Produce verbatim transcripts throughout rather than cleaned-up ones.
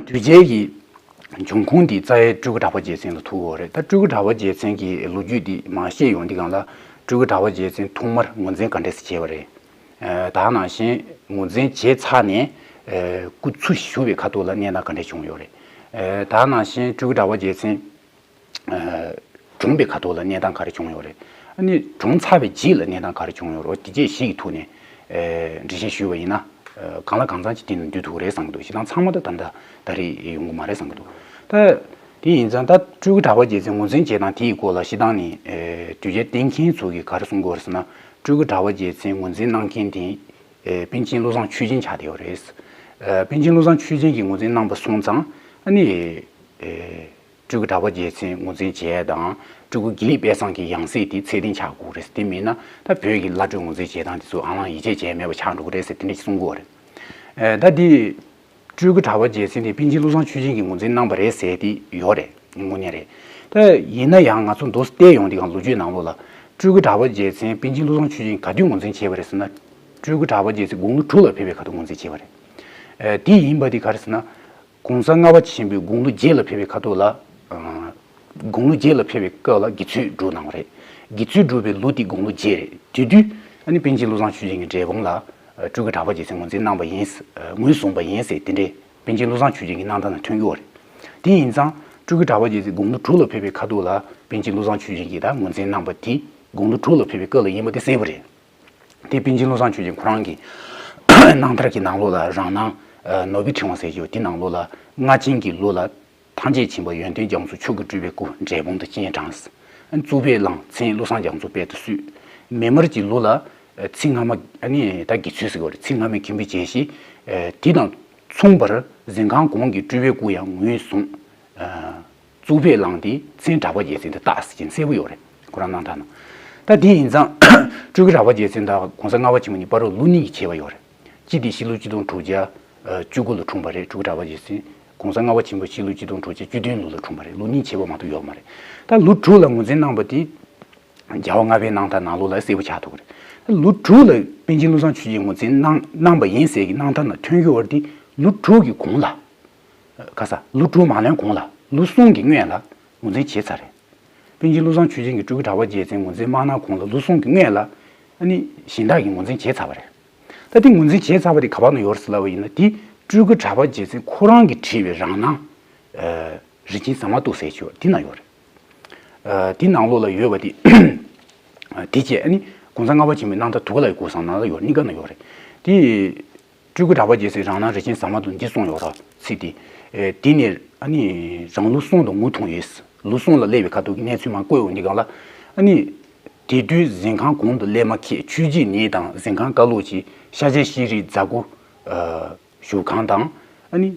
དུས་རྒྱལ་གྱི་འབྱུང་ཁུངས་འདི་རྩ་བའི་སྤྲུལ་སྐུ་གྲགས་པ་རྒྱལ་མཚན་ལ་ཐུག་ཡོད་རེད། ད་སྤྲུལ་སྐུ་གྲགས་པ་རྒྱལ་མཚན་གྱི་ལོ་རྒྱུས་འདི་མར་བཤད་ཡོང་དུས་སྒང་ལ། སྤྲུལ་སྐུ་གྲགས་པ་རྒྱལ་མཚན་ཐོག་མར་ངོས་འཛིན་ག་འདྲས་སེ་བྱས་པ་རེད། ད་ནང་བཞིན་ངོས་འཛིན་བྱས་ཚར་ནས་སྐུ་འཚོ་བཞུགས་པའི་ཁ་ཐོག་ལ་གནས་སྟངས་ག་འདྲས་བྱུང་ཡོད་རེད། ད་ནང་བཞིན་སྤྲུལ་སྐུ་གྲགས་པ་རྒྱལ་མཚན་གྲོངས་པའི་ཁ་ཐོག་ལ་གནས་སྟངས་ག་རེ་བྱུང་ཡོད་རེད། ཨ་ནི་གྲོངས་ཚར་བའི་རྗེས་ལ་གནས་སྟངས་ག་རེ་བྱུང་ཡོད་རེད། དེ་བཅས་བཞི་ཡི་ཐོག་ནས་འགྲེལ་བཤད་ཞུས་པ་ཡིན་ན། གང་ལ་གང་འཚམ་ཅིག་དེ་ནང་འདུས་ཐུབ་རེད་བསམ་གྱི་འདུག་བྱས་ཙང་ཚང་མ་ད་ད་ལྟ་ད་རེས་ཡོང་གི་མ་རེད་བསམ་གྱི་འདུག་ད་དེ་ཡིན་ཙང་ད་སྤྲུལ་སྐུ་གྲགས་པ་རྒྱལ་མཚན་ངོས་འཛིན་བྱེད་སྟངས་དེའི་སྐོར་ལ་སྤྱིར་བཏང་ནས་དུས་རྒྱུན་བསྟེན་མཁན་ཚོ་གིས་ག་རེ་གསུང་གི་ཡོད་རེད་ཟེར་ན། སྤྲུལ་སྐུ་གྲགས་པ་རྒྱལ་མཚན་ངོས་འཛིན་གནང་མཁན་དེ་པཎ་ཆེན་བློ་བཟང་ཆོས་རྒྱན་ཆགས་བསྡད་ཡོད་རེད། པཎ་ཆེན་བློ་བཟང་ཆོས་རྒྱན་གྱིས་ངོས་འཛིན་གནང་པ་སོང་ཙང་ཨ་ནི། སྤྲུལ་སྐུ་གྲགས་པ་རྒྱལ་མཚན་ངོས་འཛིན་བྱས་དང་སྤྲུལ་སྐུ་དགེ་ལེགས་དཔལ་བཟང་གི་ཡང་སྲིད་དེ་ཚད་ལྡན་ཆགས་དགོས་རེད་ཟེར། དེ་མིན་ན་ད་བོད་ཀྱི་བླ་སྤྲུལ་ངོས་འཛིན་བྱེད་སྟངས་དེ་ཚོ་ཨ་ལང་ཡིད་ཆེས་བྱས་མེད་པ་ཆགས་འགྲོ་གི་རེད་ཟེར་དེ་འདྲ་ཞིག་གསུང་གི་ཡོད་རེད། ད་འདི་སྤྲུལ་སྐུ་གྲགས་པ་རྒྱལ་མཚན་དེ་པཎ་ཆེན་བློ་བཟང་ཆོས་རྒྱན་གྱིས་ངོས་འཛིན་གནང་པ་རེད་ཟེར་དེ་ཡོད་རེད། དངོས་གནས་རེད། ད་ཡིན་ན་ཡང་ང་ཚོ་མདོར་བལྟས་ཡོང་དུས་སྒང་ལོ་རྒྱུས་ནང་ལོགས་ལ་སྤྲུལ་སྐུ་གྲགས་པ་རྒྱལ་མཚན་པཎ་ཆེན་བློ་བཟང་ཆོས་རྒྱན་གྱིས་ག་དུས་ངོས་འཛིན་བྱས་པ་རེད་ཟེར་ན། སྤྲུལ་སྐུ་གྲགས་པ་རྒྱལ་མཚན་དགུང་ལོ་དྲུག་ལ་ཕེབས་པའི་ཁ་ཐུག་ངོས་འཛིན་བྱས་པ་རེད། དེ་ཡིན་པ་དེ་ག་རེ་ཟེར་ན། གོང་ས་ལྔ་པ་ཆེན་པོས་དགུང་ལོ་བརྒྱད་ལ་ཕེབས་པའི་ཁ་ཐུག་ལ། དགུང་ལོ་བརྒྱད་ལ་ཕེབས་པའི་སྐབས་ལ་དགེ་ཚུལ་སྒྲུབ་གནང་བ་རེད། དགེ་ཚུལ་སྒྲུབ་པའི་ལོ་དེ་དགུང་ལོ་བརྒྱད་རེད། དེ་དུས་ཨ་ནི་པཎ་ཆེན་བློ་བཟང་ཆོས་རྒྱན་གྱི་འབྲས་སྤུངས་ལ་སྤྲུལ་སྐུ་གྲགས་པ་རྒྱལ་མཚན་ངོས་འཛིན་གནང་པ་ཡིན། ངོས་བཟུང་པ་ཡིན་ཟེར་དེ་འདྲའི་པཎ་ཆེན་བློ་བཟང་ཆོས་རྒྱན་གྱི་གནང་སྟངས་ལ་ཐོན་གྱི་ཡོད་རེད། དེ་ཡིན་ཙང་སྤྲུལ་སྐུ་གྲགས་པ་རྒྱལ་མཚན་དགུང་ལོ་དྲུག་ལ་ཕེབས་པའི་ཁ་ཐུག་ལ་པཎ་ཆེན་བློ་བཟང་ཆོས་རྒྱན་གྱིས་ད་ངོས་འཛིན་གནང་པ་དེ་དགུང་ལོ་དྲུག་ལ་ཕེབས་པའི་སྐབས་ལ་ཡིན་པ་དེ་གསལ་པོ་རེད། དེ་པཎ་ཆེན་བློ་བཟང་ཆོས་རྒྱན་ཁོ་རང་གི་རྣམ་ཐར་གྱི་ནང་ལོགས་ལ་རང་སྣང་ནོར་བུའི་ཕྲེང་བ་ཟེར་གྱི་ཡོད། དེ་ནང་ལོགས་ལ་སྔ་ཆེན་གྱི་ལོ་ལ་ཐམས་ཅད་མཁྱེན་པ་ཡོན་ཏན་རྒྱ་མཚོ་མཆོག་གི་སྤྲུལ་པའི་སྐུ་འབྲས་སྤུངས་དུ་སྤྱན་དྲངས། གཙུག་ཕུད་བླངས། མཚན་བློ་བཟང་རྒྱ་མཚོ་དཔལ་དུ་གསོལ། མེ་དམར་གྱི་ལོ་ལ་ཚེ་སྔ་མ་ཨ་ནི་ད་དགེ་ཚུལ་ཟེར་གྱི་ཡོད་རེད། ཚེ་སྔ་མའི་མཁན་པོའི་བྱད་བཞི། དེ་དང་མཚུངས་པར་གཟན་ཁང་གོང་གི་སྤྲུལ་པའི་སྐུ་ཡང་ངོས་བཟུང་། གཙུག་ཕུད་བླངས་ཏེ་མཚན་གྲགས་པ་རྒྱལ་མཚན་དུ་བཏགས་ཟེར་གྱིན་གསལ་པོ་ཡོད་རེད། ཁོ་རང་རྣམ་ཐར་ནང་། ད་དེ་ཡིན་ཙང་སྤྲུལ་སྐུ་གྲགས་པ་རྒྱལ་མཚན་དང་གོང་ས་ལྔ་པ་ཆེན་པོ་གཉིས་བར་དུ་ལོ་གཉིས་ཀྱི་ཁྱད་པར་ཡོད་རེད། གཅིག་དེ་ཕྱི་ལོ་ཆིག་སྟོང་དྲུག་བརྒྱ་བཅུ་དགུ་ལ་འཁྲུངས་པ་རེད། སྤྲུལ་སྐུ་གྲགས་པ་རྒྱལ་མཚན་གོང་ས་ལྔ་པ་ཆེན་པོ་ཕྱི་ལོ་ཆིག་སྟོང་དྲུག་བརྒྱ་བཅུ་བདུན་ལོ་ལ་འཁྲུངས་པ་རེད། ལོ་གཉིས་ཁྱད་པར་མ་གཏོགས་ཡོད་མ་རེད། ད་ལོ་དྲུག་ལ་ངོས་འཛིན་གནང་པ་དེ་རྒྱལ་བ་ལྔ་པའི་རྣམ་ཐར་ནང་ལོགས་ལ་གསལ་པོ་ཆགས་ཐུབ་ཀྱི་རེད། ད་ལོ་དྲུག་ལ་པཎ་ཆེན་བློ་བཟང་ཆོས་རྒྱན་ངོས་འཛིན་གནང་གནང་པ་ཡིན་ཟེར་གྱི་རྣམ་ཐར་ནང་ཐོན་གྱི་ཡོད་རེད་དེ། ལོ་དྲུག་གི་གོང་ལ། ཁ་ས་ལོ་དྲུག་མ་ལོན་གོང་ལ་ལོ་གསུམ་གྱི་སྔོན་ལ་ངོས་འཛིན་བྱས་ཚར་རེད། པཎ་ཆེན་བློ་བཟང་ཆོས་རྒྱན་གྱིས་སྤྲུལ་སྐུ་གྲགས་པ་རྒྱལ་མཚན་ངོས་འཛིན་མ་གནང་གོང་ལ་ལོ་གསུམ་གྱི་སྔོན་ལ་ཨ་ནི་གཞན་དག་གིས་ངོས་འཛིན་བྱས་ཚར་བ་རེད། ད་དེ་ངོས་འཛིན་བྱས་ཚར་བ་དེ་ག་པ་ན་ཡོད་རེད་ཟེར་ལབ་པ་ཡིན་ན། དེ་སྤྲུལ་སྐུ་གྲགས་པ་རྒྱལ་མཚན་ཁོ་རང་གིས་བྲིས་པའི་རང་སྣང་། རིགས་ཆེན་ཟ་མ་ཏོག་ཟེར་ཆོག་དེ་ན་ཡོད་རེད། དེ་ནང་ལོགས་ལ་ཡོད་པ་དེ། དེ་བཅས་ཨ་ནི་གོང་ས་ལྔ་པ་ཆེན་པོའི་རྣམ་ཐར་དུ་ཀ་ལ་ཡི་གོ་སོང་ནང་ལ་ཡོད། གཉིས་ཀ་ན་ཡོད་རེད། དེ། སྤྲུལ་སྐུ་གྲགས་པ་རྒྱལ་མཚན་རང་སྣང་རིགས་ཆེན་ཟ་མ་ཏོག་འདི་གསུངས་ཡོད་ར། ཚིག་དེ། དེ་ནས་ཨ་ནི་རང་ལོ་གསུམ་དང་ངོ་ཐུག་ཡོད། ལོ་གསུམ་ལ་སླེབས་པའི་ཁ་ཐུག་གི་གནས་ཚུལ་མར་བཀོད་འོང་དུས་སྒང་ལ། ཨ་ནི། དེ་དུས་གཟན་ཁང་གོང་དུ་སླེབས་མ་ཁད་ཆོས་རྗེ་ཉིད་དང་གཟན་ཁང་བཀའ་སློབ་ཀྱི་ཤཱཀྱ་ཤྲཱི་རིའི་རྫ་སྐུ། བཞུགས་ཁང་དང་། ཨ་ནི།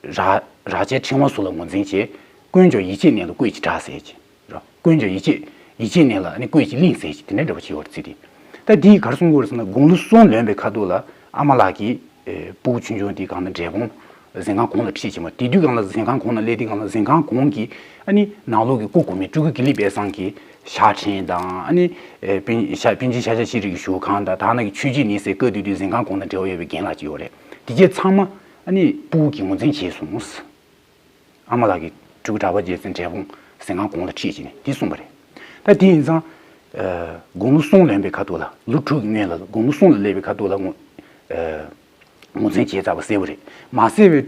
ར་རག་བྱའི་ཕྲེང་བ་སོགས་ལ་ངོས་འཛིན་བྱས། དཀོན་མཆོག་ཡིད་ཆེས་གནས་ལ་བཀོད་ཅིག་གྲགས་ཟེར་གྱི། ར། དཀོན་མཆོག་ཡིད་ཆེས་ཡིད་ཆེས་གནས་ལ་ཨ་ནི་བཀོད་ཅིག་གླིང་ཟེར་གྱི་དེ་འདྲ་འདྲ་པོ་བྱས་ཡོད་རེད་ཚིག་དེ། ད་དེ་ཡིས་ག་རེ་གསུང་གི་ཡོད་རེད་ཟེར་ན། དགུང་ལོ་གསུམ་ལོན་པའི་ཁ་ཐུག་ལ་ཨ་མ་ལགས་ཀྱིས་སྤུ་གུ་ཆུང་ཆུང་དེ་གང་ན་འབྲས་སྤུངས་གཟན་ཁང་གོང་ལ་ཁྲིད་ཕྱིན་པ། དེ་དུས་སྒང་ལ་གཟན་ཁང་གོང་ལ་སླེབས་དུས་སྒང་ལ་གཟན་ཁང་གོང་གི་ཨ་ནི་ནང་ལོགས་ཀྱི་སྐུ་གོང་མའི་སྤྲུལ་སྐུ་དགེ་ལེགས་དཔལ་བཟང་གི་ཕྱག་ཕྲེང་དང་། ཨ་ནི་པཎ་ཤ་པཎ་ཆེན་ཤཱཀྱ་ཤྲཱི་རིའི་བཞུགས་ཁང་དང་། ད་ནང་གི་ཆོས་རྗེ་ཉིད་ཟེར་བཀའ་བསྡུས་དུས་གཟན་ཁང་གོང་དང་འབྲེལ་བ་ཡོད་པའི་རྒན་ལགས་ཅིག་ཡོད་རེད། དེ་གྱད་ཚང་མ་ཨ་ནི་སྤུ་གུ་གིས་ངོས་འཛིན་བྱས་སོང་། ཨ་མ་ལགས་ཀྱིས་སྤྲུལ་སྐུ་གྲགས་པ་རྒྱལ་མཚན་འབྲས་སྤུངས་གཟན་ཁང་གོང་ལ་ཁྲིད་ཕྱིན་ནས་དེ་གསུངས་པ་རེད། ད་དེ་ཡིན་ཙང་། དགུང་ལོ་གསུམ་ལོན་པའི་ཁ་ཐུག་ལ། ལོ་དྲུག་གི་སྔོན་ལ་དགུང་ལོ་གསུམ་ལ་སླེབས་པའི་ཁ་ཐུག་ལ་ངོ་ངོས་འཛིན་བྱས་ཚར་བ་གསལ་པོ་རེད། མ་ཟད་པའི་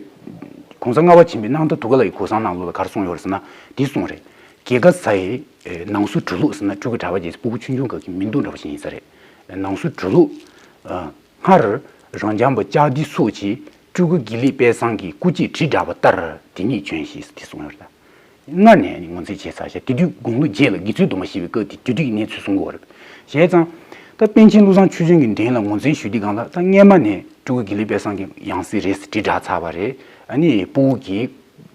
གོང་ས་ལྔ་པ་ཆེན་པོའི་རྣམ་ཐར་དུ་ཀ་ལ་ཡི་གོ་སོང་ནང་ལོགས་ལ་ག་རེ་གསུངས་ཡོད་རེད་ཟེར་ན། འདི་གསུངས་རེད། རྒྱལ་ཁབ་ས་ཡི་ནང་སོ་གྲུ་ལུགས་ཟེར་ན། སྤྲུལ་སྐུ་གྲགས་པ་རྒྱལ་མཚན་སྤུ་གུ་ཆུང་ཆུང་སྐབས་ཀྱི་མིང་དོན་འདྲ་པོ་ཞིག་ཡིན་ས་རེད། ནང་སོ་གྲུ་ལུགས། སྔར་རབ་འབྱམས་པ་ལྕགས་རྡེའུ་སོགས་ཀྱིས་སྤྲུལ་སྐུ་དགེ་ལེགས་དཔལ་བཟང་གི་སྐུ་སྐྱེས་བྲིས་བསྒྲགས་པ་ལྟར་དེ་ཉིད་བྱོན་ཞེས་དེ་གསུངས་ཡོད་རེད། སྔར་ནས་ནི་ངོས་འཛིན་བྱས་ཚར་ཤག་དེ་དུས་དགུང་ལོ་བརྒྱད་ལ་དགེ་ཚུལ་སྡོམ་པ་བཞེས་པའི་སྐབས་དེ་དུས་དེ་གི་གནས་ཚུལ་གསུང་གི་ཡོད་རེད། བྱས་ཙང་། ད་པཎ་ཆེན་བློ་བཟང་ཆོས་རྒྱན་གྱི་འགྲེང་ལ་ངོས་འཛིན་ཞུ་དུས་སྒང་ལ། ད་སྔས་མ་ནས་སྤྲུལ་སྐུ་དགེ་ལེགས་དཔལ་བཟང་གི་ཡང་སྲིད་རེད་ཟེར་བྲིས་བསྒྲགས་ཚར་བ་རེད། ཨ་ནི་སྤུ་གུ་གིས་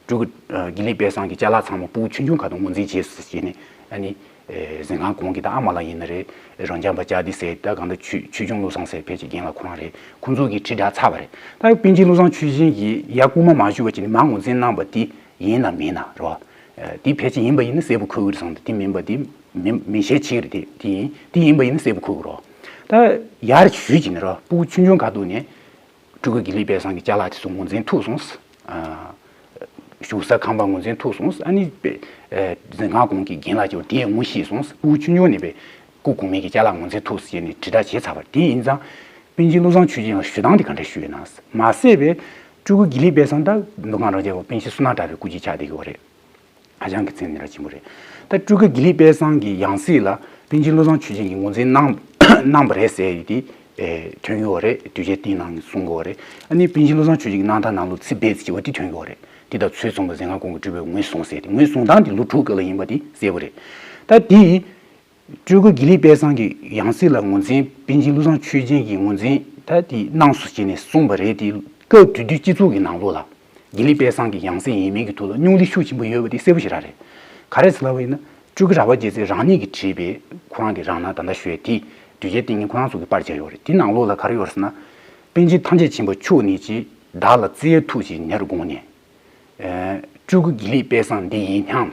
སྤྲུལ་སྐུ་དགེ་ལེགས་དཔལ་བཟང་གི་ཅ་ལག་ཚང་མ་སྤུ་གུ་ཆུང་ཆུང་ཁ་ཐུག་ངོས་འཛིན་བྱས་ཟེར་བྱས་ནས། ཨ་ནི། གཟན་ཁང་གོང་གི་ད་ཨ་མ་ལགས་ཡིན་ན་རེད། རབ་འབྱམས་པ་ལྕགས་རྡེའུ་ཟེར། ད་གང་ལྟར་ཆོས་ཆོས་སྐྱོང་བློ་བཟང་ཟེར་ཕལ་ཆེར་རྒན་ལགས་ཁོ་རང་རེད། ཁོང་ཚོ་གིས་བྲིས་བསྒྲགས་ཚར་བ་རེད། ད་པཎ་ཆེན་བློ་བཟང་ཆོས་རྒྱན་གྱིས་ཡར་སྐུལ་མ་མ་ཞུས་པ་བྱས་ནས་མར་ངོས་འཛིན་གནང་པ་དེ་ཡིན་ན་མིན་ན་རེད་བ། དེ་ཕལ་ཆེར་ཡིན་པ་ཡིན་ན་གསལ་པོ་འཁོད་ཀྱི་རེད་བསམ་འདུག་དེ་མིན་པ་དེ་མི་མི་ཤེས་ཆེ་གི་རེད། དེ་དེ་ཡིན་དེ་ཡིན་པ་ཡིན་ན་གསལ་པོ་འཁོད་ཀྱི་རེད་བ། ད་ཡར་ཞུས་བྱས་ནས་རེད་བ། སྤུ་གུ་ཆུང་ཆུང་ཁ་ཐུག་ནས་སྤྲུལ་སྐུ་དགེ་ལེགས་དཔལ་བཟང་གི་ཅ་ལག་དེ་ཚོ་ངོས་འཛིན་ཐུབ་སོང་། བཞུགས་ས་ཁང་པ་ངོས་འཛིན་ཐུབ་སོང་། ཨ་ནི་པེ་ཨེ་འཛིན་ཁང་གོང་གི་རྒན་ལགས་ཀྱིས་དེ་ངོ་ཤེས་སོང་། སྤུ་གུ་ཆུང་ཆུང་ནས་པེ་སྐུ་གོང་མའི་གི་ཅ་ལག་ངོས་འཛིན་ཐུབ་ཟེར་ནས་དྲིལ་བསྒྲགས་བྱས་ཚར་བ་རེད། དེ་ཡིན་ཙང་པཎ་ཆེན་བློ་བཟང་ཆོས་རྒྱན་ལ་ཞུ་སྟངས་དེ་ག་འདྲ་ཞུས་ཡོད་ན། མ་ཟད་པའི་སྤྲུལ་སྐུ་དགེ་ལེགས་དཔལ་བཟང་ད་མདོ་ཁམས་རང་རྒྱལ་བ་པཎ་ཆེན་བསོད་ནམས་གྲགས་པའི་སྐུ་སྐྱེ་ཆགས་བསྡད་ཀྱི་ཡོད་རེད། ཧ་ཅང་གི་མཚན་སྙན་གྲགས་ཆེན་པོ་རེད། ད་སྤྲུལ་སྐུ་དགེ་ལེགས་དཔལ་བཟང་གི་ཡང་སྲིད་ལ་པཎ་ཆེན་བློ་བཟང་ཆོས་རྒྱན་གྱིས་ངོས་འཛིན་གནང་གནང་བ་རེད་ཟེར་ཡོད་དེ། ཨེ་ཐོན་ཡོད་རེད། དུས་ཆེན་སྟེང་ནང་གསུང་གི་ཡོད་རེད། ཨ་ནི་པཎ་ཆེན་བློ་བཟང་ཆོས་རྒྱན་གྱི་གནང་སྟངས་ནང་ལོགས་ཚིག་རྦད་ཅིག་བ་དེ་ཐོན་ཡོད་རེད། དེ་ལྟར་ཚུལ་མཚོན་པ་འཛིན་ཁང་གོང་གི་སྤྲུལ་པས་ངོས་བཟུང་ཟེར་ཏེ། ངོས་བཟུང་སྟངས་དེ་ལོ་དྲུག་སྐབས་ལ་ཡིན་པ་དེ་གསལ་པོ་རེད། ད་དེ་སྤྲུལ་སྐུ་དགེ་ལེགས་དཔལ་བཟང་གི་ཡང་སྲིད་ལ་ངོས་འཛིན། པཎ་ཆེན་བློ་བཟང་ཆོས་རྒྱན་གྱི་ངོས་འཛིན་ད་དེ་གནང་སོང་ཟེར་ནས་གསུངས་པ་རེད་དེ། སྐབས་དེ་དུས་སྤྱི་ཚོགས་ཀྱི་ནང་ལོགས་ལ་དགེ་ལེགས་དཔལ་བཟང་གི་ཡང་སྲིད་ཡིན་མིན་གྱི་ཐོག་ལ་རྙོག་འཛིང་ཤུགས་ཆེན་པོ་ཡོད་པ་དེ་གསལ་པོ་ཞེ་དྲག་རེད། ག་རེ་ཟེར་ལབ་པ་ཡིན་ན། སྤྲུལ་སྐུ་གྲགས་པ་རྒྱལ་མཚན་རང་ཉིད་ཀྱིས་བྲིས་པའི་ཁོ་རང་གི་རང་སྣང་ད་ལྟ་ཞུས་དེ་དུས་ཆེན་སྟེང་ནས་ཁོ་རང་ཚོ་གིས་པར་བརྒྱབ་ཡོད་རེད། དེ་ནང་ལོགས་ལ་ག་རེ་ཡོད་རེད་ཟེར་ན། པཎ་ཆེན་ཐམས་ཅད་མཁྱེན་པ་མཆོག་ཉིད་ཀྱིས། བདག་ལ་བརྩེ་བའི་ཐུགས་ཀྱིས་ཉེར་དགོངས་ནས། ཨེ་སྤྲུལ་སྐུ་དགེ་ལེགས་དཔལ་བཟང་འདི་ཡིན་སྙམ།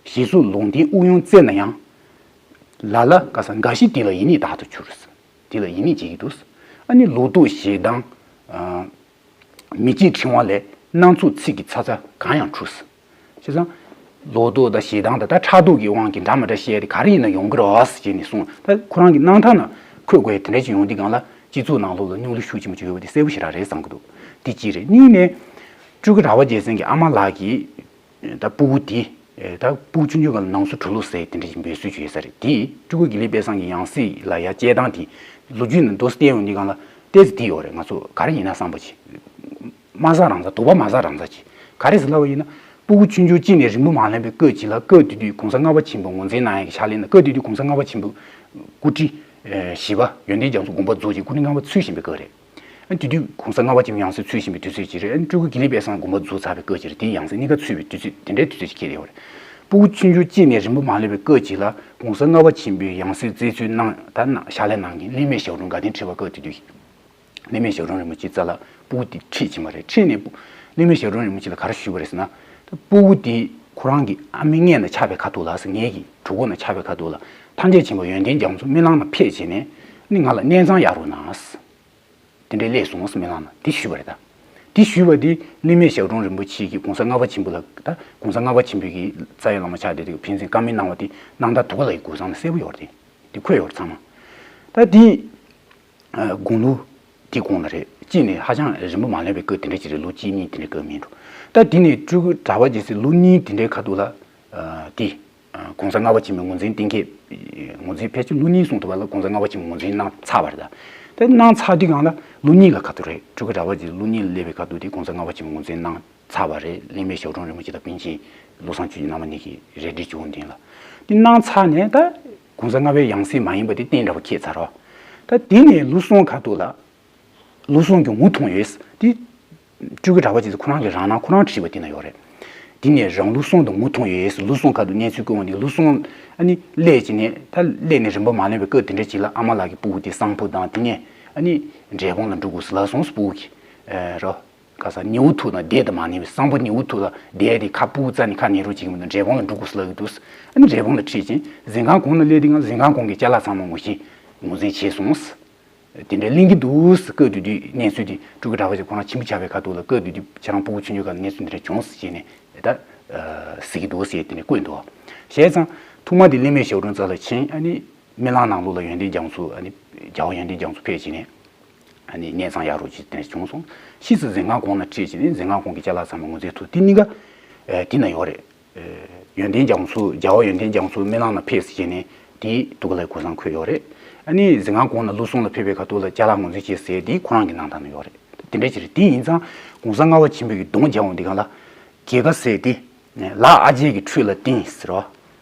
ཞེས་སོགས་ལུང་བསྟན་དབུགས་དབྱུང་བསྩལ་ན་ཡང་། ལ་ལ་ག་ས་འགའ་ཞིག་དེ་ལ་ཡིད་གཉིས་བདག་ཏུ་གྱུར། དེ་ལ་ཡིད་གཉིས་བྱེད་ཀྱི་འདུག་ཨ་ནི་ལོག་རྟོག་ཞེ་སྡང་། ཨ་མི་སྐྱིད་འཕྲེང་བ་ལས་སྣ་ཚོགས་ཚིག་གི་ཚ་ཚ་གང་ཡང་འཁྲུལ། བྱས་ཙང་། ལོག་རྟོག་དང་ཞེ་སྡང་དང་ད་ཕྲག་དོག་གི་དབང་གིས་འདྲ་མི་འདྲ་བཤད་དེ་ག་རེ་ཡིན་ན་ཡོང་གི་རེད་ཟེར་ནས་གསུངས། ད་ཁོ་རང་གི་རྣམ་ཐར་ན་འཁོད་དགོས་དེ་འདྲ་ཅིག་ཡོང་དུས་སྒང་ལ་སྤྱི་ཚོགས་ནང་ལོགས་ལ་རྙོག་གླེང་ཤུགས་ཆེན་པོ་ཅིག་ཡོད་པ་དེ་གསལ་པོ་ཞེ་དྲག་རེད་བསམ་གྱི་འདུག་དེ་གཅིག་རེད། གཉིས་ནས། སྤྲུལ་སྐུ་གྲགས་པ་རྒྱལ་མཚན་གྱི་ཨ་མ་ལགས་ཀྱིས། ད་སྤུ་གུ་དེ། ད་སྤུ་གུ་ཆུང་ཆུང་སྒང་ལ་ནང་སོ་གྲུ་ལོ་ཟེར་དེ་འདྲ་ཞིག་འབོད་སྲོལ་ཅིག་ཡོད་ས་རེད། དེ་སྤྲུལ་སྐུ་དགེ་ལེགས་དཔལ་བཟང་གི་ཡང་སྲིད་ལ་ཡ་བཅད་སྟངས་དེ་ལོ་རྒྱུས་ནང་དུ་བལྟས་ཡོང་དུས་སྒང་ལ་ཏོག་ཙམ་དེ་ཡོད་རེད། ང་ཚོ་ག་རེ་ཡིན་ན་བསམ་པ་ཅིག་མ་ཟ་རང་ཟ། དོགས་པ་མ་ཟ་རང་ཟ་ཅིག་ག་རེ་ཟེར་ལབ་པ་ཡིན་ན། སྤུ་གུ་ཆུང་ཆུང་གཅིག་ནས་རིང་པོ་མ་ལོན་པའི་སྐབས་ཅིག་ལ། སྐབས་དེ་དུས་གོང་ས་ལྔ་པ་ཆེན་པོའི་ངོས་འཛིན་གནང་ཡག་གི་ཕྱག་ལེན་ན། སྐབས་དེ་དུས་གོང་ས་ལྔ་པ་ཆེན་པོའི་སྐུ་ཕྲེང་བཞི་པ་ཡོན་ཏན་རྒྱ་མཚོ་དགོངས་པ་རྫོགས་ཀྱི་སྐུ་ཕྲེང་ལྔ་པ་ཚུལ་བཞིན་པའི་སྐབས་རེད། ཨ་དེ་དུས་གོང་ས་ལྔ་པ་ཆེན་པོའི་ཡང་སྲིད་ཚུལ་བཞིན་པའི་དུས་ཚོད་ཅིག་རེད། ཨ་སྤྲུལ་སྐུ་དགེ་ལེགས་དཔལ་བཟང་དགོངས་པ་རྫོགས་ཚར་བའི་སྐབས་ཅིག་རེད། དེའི་ཡང་སྲིད་གཉིས་ཀ་ཚུད་པའི་དུས་ཚོད་དེ་འདྲའི་དུས་ཚོད་ཅིག་འཁེལ་ཡོད་རེད། སྤུ་གུ་ཆུང་ཆུང་གཅིག་ནས་རིང་པོ་མ་ལོན་པའི་སྐབས་ཅིག་ལ་གོང་ས་ལྔ་པ་ཆེན་པོའི་ཡང་སྲིད་བཙན་བྱོལ་གནང་། ད་གནང་ཕྱག་ལས་གནང་མཁན་གླིང་མེ་ཞབས་དྲུང་དགའ་ལྡན་ཁྲི་པ། སྐབས་དེ་དུས་གླིང་མེ་ཞབས་དྲུང་རིན་པོ་ཆེའི་རྩ་ལ་སྤུ་གུ་དེ་ཁྲིད་ཕྱིན་པ་རེད། ཁྲིད་ནས་གླིང་མེ་ཞབས་དྲུང་རིན་པོ་ཆེ་ལ་ག་རེ་ཞུས་པ་རེད་ཟེར་ན། ད་སྤུ་གུ་དེ་ཁོ་རང་གི་ཨ་མའི་མངལ་ནས་ཆགས་པའི་ཁ་ཐུག་ལ་ཟེར། ངེད་ཀྱི་གྲོད་ཁོག་ནས་ཆགས་པའི་ཁ་ཐུག་ལ་ཐམས་ཅད་མཁྱེན་པ་ཡོན་ཏན་རྒྱ་མཚོ་རྨི་ལམ་ན་ཕེབས་བྱས་ནས་ནི་ང་ལ་གནས་ཚང་གཡར་རོགས་གནང་། དེ་འདྲའི་སླེབས་སོང་ཟེར་རྨི་ལམ་ན་དེ་ཞུས་པ་རེད། ད་དེ་ཞུས་པ་དེ་གླིང་མེ་ཞབས་དྲུང་རིན་པོ་ཆེ་གིས་གོང་ས་ལྔ་པ་ཆེན་པོ་ལ། ད་གོང་ས་ལྔ་པ་ཆེན་པོའི་གི་རྩ་བའི་བླ་མ་ཆགས་བསྡད་དེ་ཕན་ཚུན་བཀའ་མོལ་གནང་བ་དེ་རྣམ་ཐར་དུ་ག་ལ་ཡི་གོ་ས་ན་གསལ་པོ་ཡོད་རེད། དེ་འཁོད་ཡོད་རེད་ཚང་མ། ད་དེ། ཨ་དགུང་ལོ་དེ་གོང་ལ་རེད། གཅིག་ནས་ཧ་ཅང་རིང་པོ་མ་ལོན་པའི་སྐབས་དེ་འདྲ་ཅིག་རེད། ལོ་གཅིག་གཉིས་དེ་འདྲའི་སྐབས་མིན་འགྲོ། ད་དེ་ནས་སྤྲུལ་སྐུ་གྲགས་པ་རྒྱལ་མཚན་ལོ་གཉིས་དེ་འདྲའི་ཁ་ཐུག་ལ། ཨ་དེ། ཨ་གོང་ས་ལྔ་པ་ཆེན་པོའི་ངོས་འཛིན་གཏན་འཁེལ། ངོས་འཛིན་ཕལ་ཆེར་ལོ་གཉིས་སོང་ཐུབ་པ་ལ་གོང་ས་ལྔ་པ་ཆེན་པོའི་ངོས་འཛིན་གནང་ཚར་བ་རེད། ད་དེ་གནང་ཚར་དུས་སྒང་ལ་ལོ་གཉིས་ལ་ཁ་ཐུག་རེད། སྤྲུལ་སྐུ་གྲགས་པ་རྒྱལ་མཚན་ལོ་གཉིས་ལ་སླེབས་པའི་ཁ་ཐུག་དེ་གོང་ས་ལྔ་པ་ཆེན་པོའི་ངོས་འཛིན་གནང་ཚར་བ་རེད། གླིང་མེ་ཞབས་དྲུང་རིན་པོ་ཆེ་དང་པཎ་ཆེན་བློ་བཟང་ཆོས་ཀྱི་རྣམ་པ་གཉིས་ཀྱིས་རེ་འདུན་བྱུང་དེ་ལ། དེ་གནང་ཚར་ནས་ད་གོང་ས་ལྔ་པའི་ཡང་སྲིད་མ་ཡིན་པ་དེ་གཏན་འདྲ་བ་འཁེལ་ཚར་རོ། ད་དེ་ནས་ལོ་གསུམ་ཁ་ཐུག་ལ། ལོ་གསུམ་གྱི་ངོ་ཐུང་ཡོད། དེ་སྤྲུལ་སྐུ་གྲགས་པ་རྒྱལ་མཚན་ཁོ་རང་གི་རང་སྣང་ཁོ་རང་བྲིས་པ་དེ་ན་ཡོད་རེད། དེ་ནས་རང་ལོ་གསུམ་དང་ངོ་ཐུང་ཡོད། ལོ་གསུམ་ཁ་ཐུག་གནས་ཚུལ་བཀོད་འོང་དེ། ལོ་གསུམ་ཨ་ནི་སླེབས་བྱས་ནས། ད་སླེབས་ནས་རིང་པོ་མ་ལོན་པའི་སྐབས་དེ་འདྲ་ཅིག་ལ་ཨ་མ་ལགས་ཀྱིས་སྤུ་གུ་དེ་གསང་ཕུ་བཏང་། དེ་ནས་ཨ་ནི་འབྲས་སྤུངས་ལ་འགྲོ་དགོས་ཟེར་ལབ་སོང་། སྤུ་གུ་གིས་ཨེ་རོ། ག་ས་ཉི་འོད་ཐུག་ན་བསྡད་དང་མ་ནི་བའི་གསང་པོ་ཉི་འོད་ཐུག་ལ་བསྡད་དེ་ཁ་སྤུ་རྩ་ནས་ཁ་ཉན་རོགས་བྱེད་ཀྱི་མི་འདུག་འབྲས་སྤུངས་ལ་འགྲོ་དགོས་ཟེར་ལབ་ཀྱི་འདུག་ཨ་ནི་འབྲས་སྤུངས་ལ་ཁྲིད་ཅིང་འཛིན་ཁང་གོང་ན་སླེབས་དུས་ང་འཛིན་ཁང་གོང་གི་ཅ་ལག་ཚང་མ་ངོ་ཤེས་ངོས་འཛིན་བྱས་སོང་། དེ་འདྲ་གླེང་གི་འདུག་ཟེར། སྐབས་དེ་དུས་གནས་ཚུལ་དེ་སྤྲུལ་སྐུ་གྲགས་པ་རྒྱལ་མཚན་ཁོ་རང་ཆེན་པོ་ཆགས་པའི་ཁ་ཐུག་ལ། སྐབས་དེ་དུས་ཁྱེད་རང་སྤུ་གུ་ཆུང་ཆུང་སྒང་ལ་གནས་ཚུལ་འདི་འདྲ་བྱུང་ཟེར་བྱས་ནས་ད་གཟིགས་ཀྱི་འདུག་ཟེར་དེ་འདྲ་བཀོད་འདུག་བྱས་ཙང་ཐོག་མ་དེ་གླིང་མེ་ཞབས་དྲུང་རྩ་ལ་ཕྱིན། ཨ་ནི་རྨི་ལམ་ནང་ལོགས་ལ་ཡོན་ཏན་རྒྱ་མཚོ། ཨ་ནི་རྒྱལ་བ་ཡོན་ཏན་རྒྱ་མཚོ་ཕེབས་བྱས་ནས། ཨ་ནི་གནས་ཚང་གཡར་རོགས་ཅིག་དེ་འདྲ་བྱུང་སོང་། ཕྱིས་སུ་འཛིན་ཁང་གོང་ལ་ཁྲིད་བྱས་ནས་འཛིན་ཁང་གོང་གི་ཅ་ལག་ཚང་མ་ངོས་འཛིན་ཐུབ། དེ་གཉིས་ཀ་ཨེ་དེ་ན་ཡོད་རེད། ཨེ་ཡོན་ཏན་རྒྱ་མཚོ། རྒྱལ་བ་ཡོན་ཏན་རྒྱ་མཚོ་རྨི་ལམ་ན་ཕེབས་ཟེར་བྱས་ནས་དེ་དུ་ག་ལའི་གོ་ས་འཁོད་ཡོད་རེད། ཨ་ནི་འཛིན་ཁང་གོང་ལ་ལོ་གསུམ་ལ་ཕེབས་པའི་ཁ་ཐུག་ལ་ཅ་ལག་ངོས་འཛིན་བྱས་ཟེར་དེ་ཁོ་རང་གི་གནང་སྟངས་ན་ཡོད་རེད། དེ་འདྲ་ཅིག་རེད། དེ་ཡིན་ཙང་གོང་ས་ལྔ་པ་ཆེན་པོ་གི་གདུང་རྒྱབ་འོང་དེ་ག་ལ་རྒྱལ་ཁ་ཟེར་དེ་ལག་ཨ་རྒྱས་ཀྱི་ཁྲུས་ལ་བརྟེན་ཟེར་བ།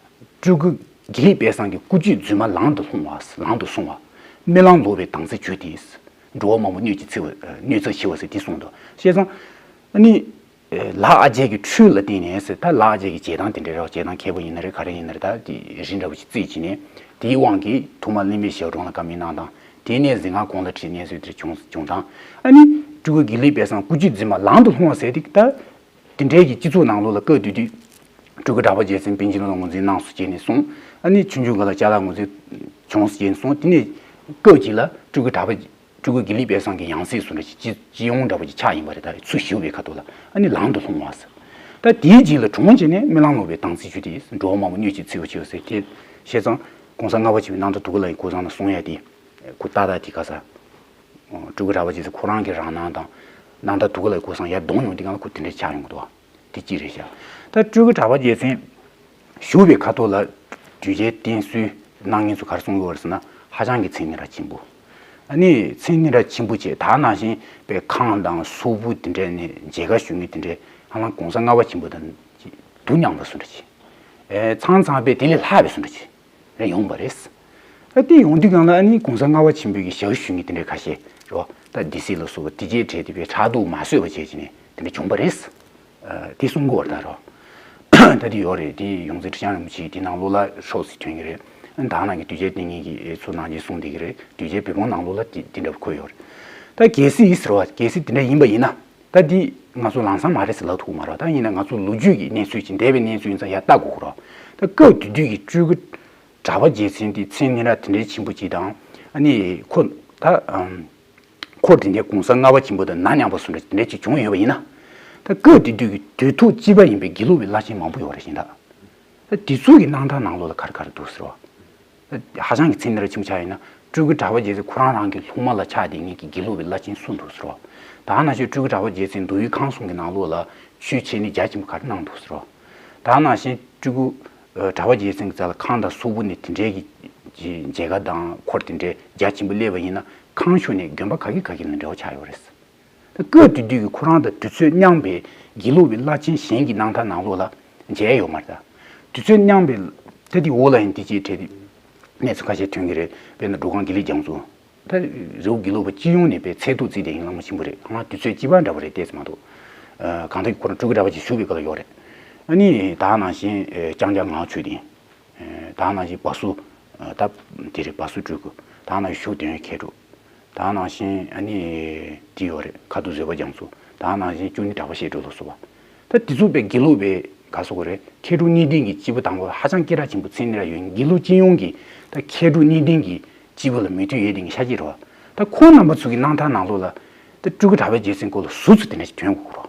སྤྲུལ་སྐུ་དགེ་ལེགས་དཔལ་བཟང་གི་སྐུ་བཅུད་རྫུན་མ་ལང་དུ་ལྷུང་བ། ལང་དུ་སོང་བ། རྨི་ལམ་ལོག་པའི་དྭངས་གསལ་གྱུར་ཏེ། འགྲོ་བ་མང་པོ་གནོད་ཀྱི་འཚེ་བ། གནོད་འཚེ་ཆེ་བ་ཟེར་དེ་གསུངས་འདུག་བྱས་ཙང་ཨ་ནི་ལག་ཨ་རྒྱས་ཀྱི་ཁྲུས་ལ་བརྟེན་ནས་ཟེར། ད་ལག་ཨ་རྒྱས་ཀྱི་བྱེད་སྟངས་དེ་འདྲ་རེད། བྱེད་སྟངས་མཁས་པོ་ཡིན་ན་རེད། ག་རེ་ཡིན་ན་རེད། ད་དེ་རི་འདྲ་བོ་ཞིག་རྩིས་བྱས་ནས་དེའི་དབང་གིས་ཐོག་མར་གླིང་མེ་ཞབས་དྲུང་ལ་བཀའ་མོལ་གནང་སྟངས། དེ་ནས་འཛིན་ཁང་གོང་ལ་ཁྲིད་གནས་ཚུལ་དེ་བྱུང་བྱུང་སྟངས། ཨ་ནི་སྤྲུལ་སྐུ་དགེ་ལེགས་དཔལ་བཟང་སྐུ་བཅུད་རྫུན་མ་ལང་དུ་ལྷུང་བ་ཟེར་དེ་ད། དེ་འདྲའི་གི་སྤྱི་ཚོགས་ནང་ལོགས་ལ་སྐབས་དེ་དུས་སྤྲུལ་སྐུ་གྲགས་པ་རྒྱལ་མཚན་པཎ་ཆེན་བློ་བཟང་ངོས་འཛིན་གནང་སོང་བྱས་ནས་སོང་། ཨ་ནི་ཆུང་ཆུང་སྒང་ལ་ཅ་ལག་ངོས་འཛིན་བྱུང་བྱས་ནས་སོང་། དེ་ནས་སྐབས་ཅིག་ལ་སྤྲུལ་སྐུ་གྲགས་པ། སྤྲུལ་སྐུ་དགེ་ལེགས་དཔལ་བཟང་གི་ཡང་སྲིད་སུ་འདྲ་ཞིག་སྤྱི་སྤྱི་ཡོངས་འདྲ་པོ་ཅིག་ཆགས་ཡིན་པ་རེད། ད་ཚུར་ཞུ་བའི་ཁ་ཐུག་ལ་ཨ་ནི་ལང་དུ་ལྷུང་བ་ཟེར། ད་དེའི་རྗེས་ལ་གྲོངས་བྱས་ནས་སྨོན་ལམ་ལོག་པའི་སྡང་ཚིག་བཅུ་དེས་འགྲོ་བ་མང་པོ་གནོད་བྱེད་ཚིག་པ་ཆེའོ་ཟེར་དེ་བཤད་ཙང་གོང་ས་ལྔ་པ་ཆེན་པོའི་རྣམ་ཐར་དུ་ཀ་ལ་ཡི་གོ་ས་ན་གསུང་ཡ་དེ་ཁུ་ཏག་ཏག་དེ་ག་ས། སྤྲུལ་སྐུ་གྲགས་པ་རྗེ་བཙུན་ཁོ་རང་གི་རང་སྣང་དང་རྣམ་ཐར་དུ་ཀ་ལ་ཡི་གོ་ས་ཡར་གཏོང་ཡོང་དུས་སྒང་ལ་ཁུ་དེ་འདྲའི་ཆགས་ཡོང་གི་འདུག་དེ་གཅིག་རེད་ཤག་ད་སྤྲུལ་སྐུ་གྲགས་པ་རྗེ་བཙུན་བཞུགས་པའི་ཁ་ཐོག་ལ་གདུལ་བྱའི་བསྟེན་གསོལ་གནང་མཁན་ཚོ་ག་རེ་གསུང་གི་ཡོད་རེད་ཟེར་ན་ཧ་ཅང་གི་མཚན་སྙན་གྲགས་ཆེན་པོ། ཨ་ནི་མཚན་སྙན་གྲགས་ཆེན་པོ་བྱས་ད་ནང་བཞིན་པའི་ཁང་དང་གསོག་པོ་དེ་འདྲས་ནས་མཇལ་ཁ་ཞུ་མཁན་དེ་འདྲས་ཧ་ལམ་གོང་ས་ལྔ་པ་ཆེན་པོ་དང་དུ་མཉམ་པ་བཟོ་འདྲ་ཅིག་ཨེ་ཚང་ཚང་པས་དེ་ལས་ལྷག་པའི་བཟོ་འདྲ་ཅིག་རེ་ཡོང་བ་རེད། ཨ་དེ་ཡོང་དུས་སྒང་ལ་ཨ་ནི་གོང་ས་ལྔ་པ་ཆེན་པོའི་གི་ཞབས་ཞུ་མཁན་དེ་འདྲས་ཁ་ཤས་རོ་ད་སྡེ་སྲིད་ལ་སོགས་པ་དེ་རྗེས་གྲས་དེ་པའི་ཕྲག་དོག་མ་བཟོད་པ་བྱས་ཀྱི་ནས་དེ་འདྲས་བྱུང་བ་རེད། ཨ་དེ་གསུང་གི་བར་ད་རོ། ད་དེ་ཡོད་རེད་དེ་ཡོངས་འཛིན་ཁྲི་བྱང་རིན་པོ་ཆེ་དེ་ནང་ལོགས་ལ་ཤོག་ཟིག་ཐོན་གི་རེད། ཨ་ད་ནང་གི་གདུལ་བྱའི་བསྟེན་མཁན་གྱི་ཚོ་ནང་གི་གསུང་དེ་གི་རེད་གདུལ་བྱའི་བོད་དཔང་ནང་ལོགས་ལ་དེ་དེ་འདྲ་བ་འཁོད་ཡོད་རེད། ད་གལ་སྲིད་ཡིན་ཟེར་བ་གལ་སྲིད་དེ་འདྲ་ཡིན་པ་ཡིན་ན། ད་འདི་ང་ཚོ་ལམ་སང་མ་རེད་ཟེར་ལབ་ཐུབ་མ་རེད་ད་ཡིན་ན་ང་ཚོ་ལོ་རྒྱུས་ཀྱི་གནས་ཚུལ་ཅིག་འདས་པའི་གནས་ཚུལ་ཡིན་ཙང་ཡར་ལྟ་དགོས་ཀྱི་རེད། ད་སྐབས་དེ་དུས་ཀྱི་སྤྲུལ་སྐུ་གྲགས་པ་རྗེ་བཙུན་དེ་མཚན་སྙན་གྲགས་དེ་འདྲའི་ཆེན་པོ་ཅིག་དང་ཨ་ནི་ཁོ་ད་ཨམ་ཁོ་དེ་འདྲའི་གོང་ས་ལྔ་པ་ཆེན་པོ་དང་ན་མཉམ་པ་སུ་འདྲ་དེ་འདྲའི་ཅིག་བྱུང་ཡོད་པ་ཡིན་ན། ད་སྐབས་དེ་དུས་ཀྱི་དུས་ཐོག་གཅིག་པ་ཡིན་པའི་དགེ་ལུགས་པའི་བླ་ཆེན་མང་པོ་ཡོད་རེད་ཤིང་ད། ད་དེ་ཚོ་གི་རྣམ་ཐར་ནང་ལོགས་ལ་ག་རེ་ག་རེ་འདུག་ཟེར་བ། ཧ་ཅང་གི་མཚན་སྙན་གྲགས་ཆེན་པོ་ཆགས་ཡིན་ན་སྤྲུལ་སྐུ་གྲགས་པ་རྗེ་བཙུན་ཁོ་རང་རང་གི་སློབ་མ་ལ་ཆགས་བསྡད་མཁན་གྱི་དགེ་ལུགས་པའི་བླ་ཆེན་སུ་འདུག་ཟེར་བ། ད་ནང་བཞིན་སྤྲུལ་སྐུ་གྲགས་པ་རྗེ་བཙུན་མདོ་དབུས་ཁམས་གསུམ་གྱི་ནང་ལོགས་ལ་ཆོས་འཆད་ནི་རྒྱ་ཆེན་པོ་ག་རེ་གནང་འདུག་ཟེར་བ། ད་ནང་བཞིན་སྤྲུལ་སྐུ་གྲགས་པ་རྗེ་བཙུན་གྱི་རྩ་ལ་ཁང་དང་གསོག་པོ་ནས་དེ་འདྲའི་གི་མཇལ་ཁ་དང་འཁོར་དེ་འདྲའི་རྒྱ་ཆེན་པོ་སླེབས་པ་ཡིན་ན་ཁམས་ཕྱོགས་ནས་དགོན་པ་ག་གི་ག་གི་ལ་འབྲེལ་བ་ཆགས་ཡོད་རེད། ད་སྐབས་དེ་དུས་ཀྱི་ཁོ་རང་དང་དུས་ཚོད་མཉམ་པའི་དགེ་ལུགས་པའི་བླ་ཆེན་གཞན་གྱི་རྣམ་ཐར་ནང་ལོགས་ལ་མཇལ་ཡོད་མ་རེད་ད། དུས་ཚོད་མཉམ་པའི་ད་དེ་འོག་ལ་ཡང་དེ་ཅིག་བྲིས་ཏེ་གནས་ཚུལ་ཁ་ཤས་ཐོན་གྱི་རེད། དཔེར་ན་འགྲོ་ཁང་དགེ་ལེགས་རྒྱ་མཚོ། ད་རི་བོ་དགེ་ལུགས་པ་སྤྱི་ཡོངས་ནས་པའི་ཚད་ཐུབ་བརྩིས་ཏེ་ཡིན་བླ་མ་ཆེན་པོ་རེད་ང་དུས་ཚོད་གཅིག་པ་འདྲ་པོ་རེད་བལྟས་ཙམ་མ་གཏོགས། གང་ལྟར་ཁོ་རང་སྤྲུལ་སྐུ་གྲགས་པ་ཅིག་བཞུགས་པའི་སྐབས་ལ་ཡོད་རེད། ཨ་ནི་ད་ནང་བཞིན་ལྕང་སྐྱ་ངག་ཆོས་ལྡན། ད་ནང་བཞིན་བ་སུ། ད་དེ་རེད་བ་སུ་སྤྲུལ་སྐུ། ད་ནང་བཞིན་ཤུགས་ལྡན་མཁས་གྲུབ། ད་ནང་བཞིན་ཨ་ནི་དེ་ཡོད་རེད་ཁ་ཐུག་བཟོད་པ་རྒྱ་མཚོ། ད་ནང་བཞིན་ཅུང་ནི་གྲགས་པ་བཤད་སྒྲོས་ལ་སོགས་པ། ད་དེ་ཚོ་པའི་དགེ་ལུགས་པའི་ག་སོ་གོ་རེད་མཁས་གྲུབ་གཉིས་ལྡན་གྱི་སྐྱེས་བུ་དང་པོ་ཧ་ཅང་སྐད་གྲགས་ཆེན་པོ་མཚན་སྙན་གྲགས་ཡོད་དགེ་ལུགས་སྤྱི་ཡོངས་ཀྱི་ད་མཁས་གྲུབ་གཉིས་ལྡན་གྱི་སྐྱེས་བུ་ལ་མོས་མཐུན་ཡོད་དེ་ངས་ཤ་སྐྱེས་རོ། ད་ཁོང་རྣམ་པ་ཚོ་གི་རྣམ་ཐར་ནང་ལོགས་ལ་ད་སྤྲུལ་སྐུ་གྲགས་པའི་རྗེ་བཙུན་སྐོར་ལ་ཟུར་ཚོ་དེ་འདྲ་ཞིག་ཐོན་དགོས་རོ།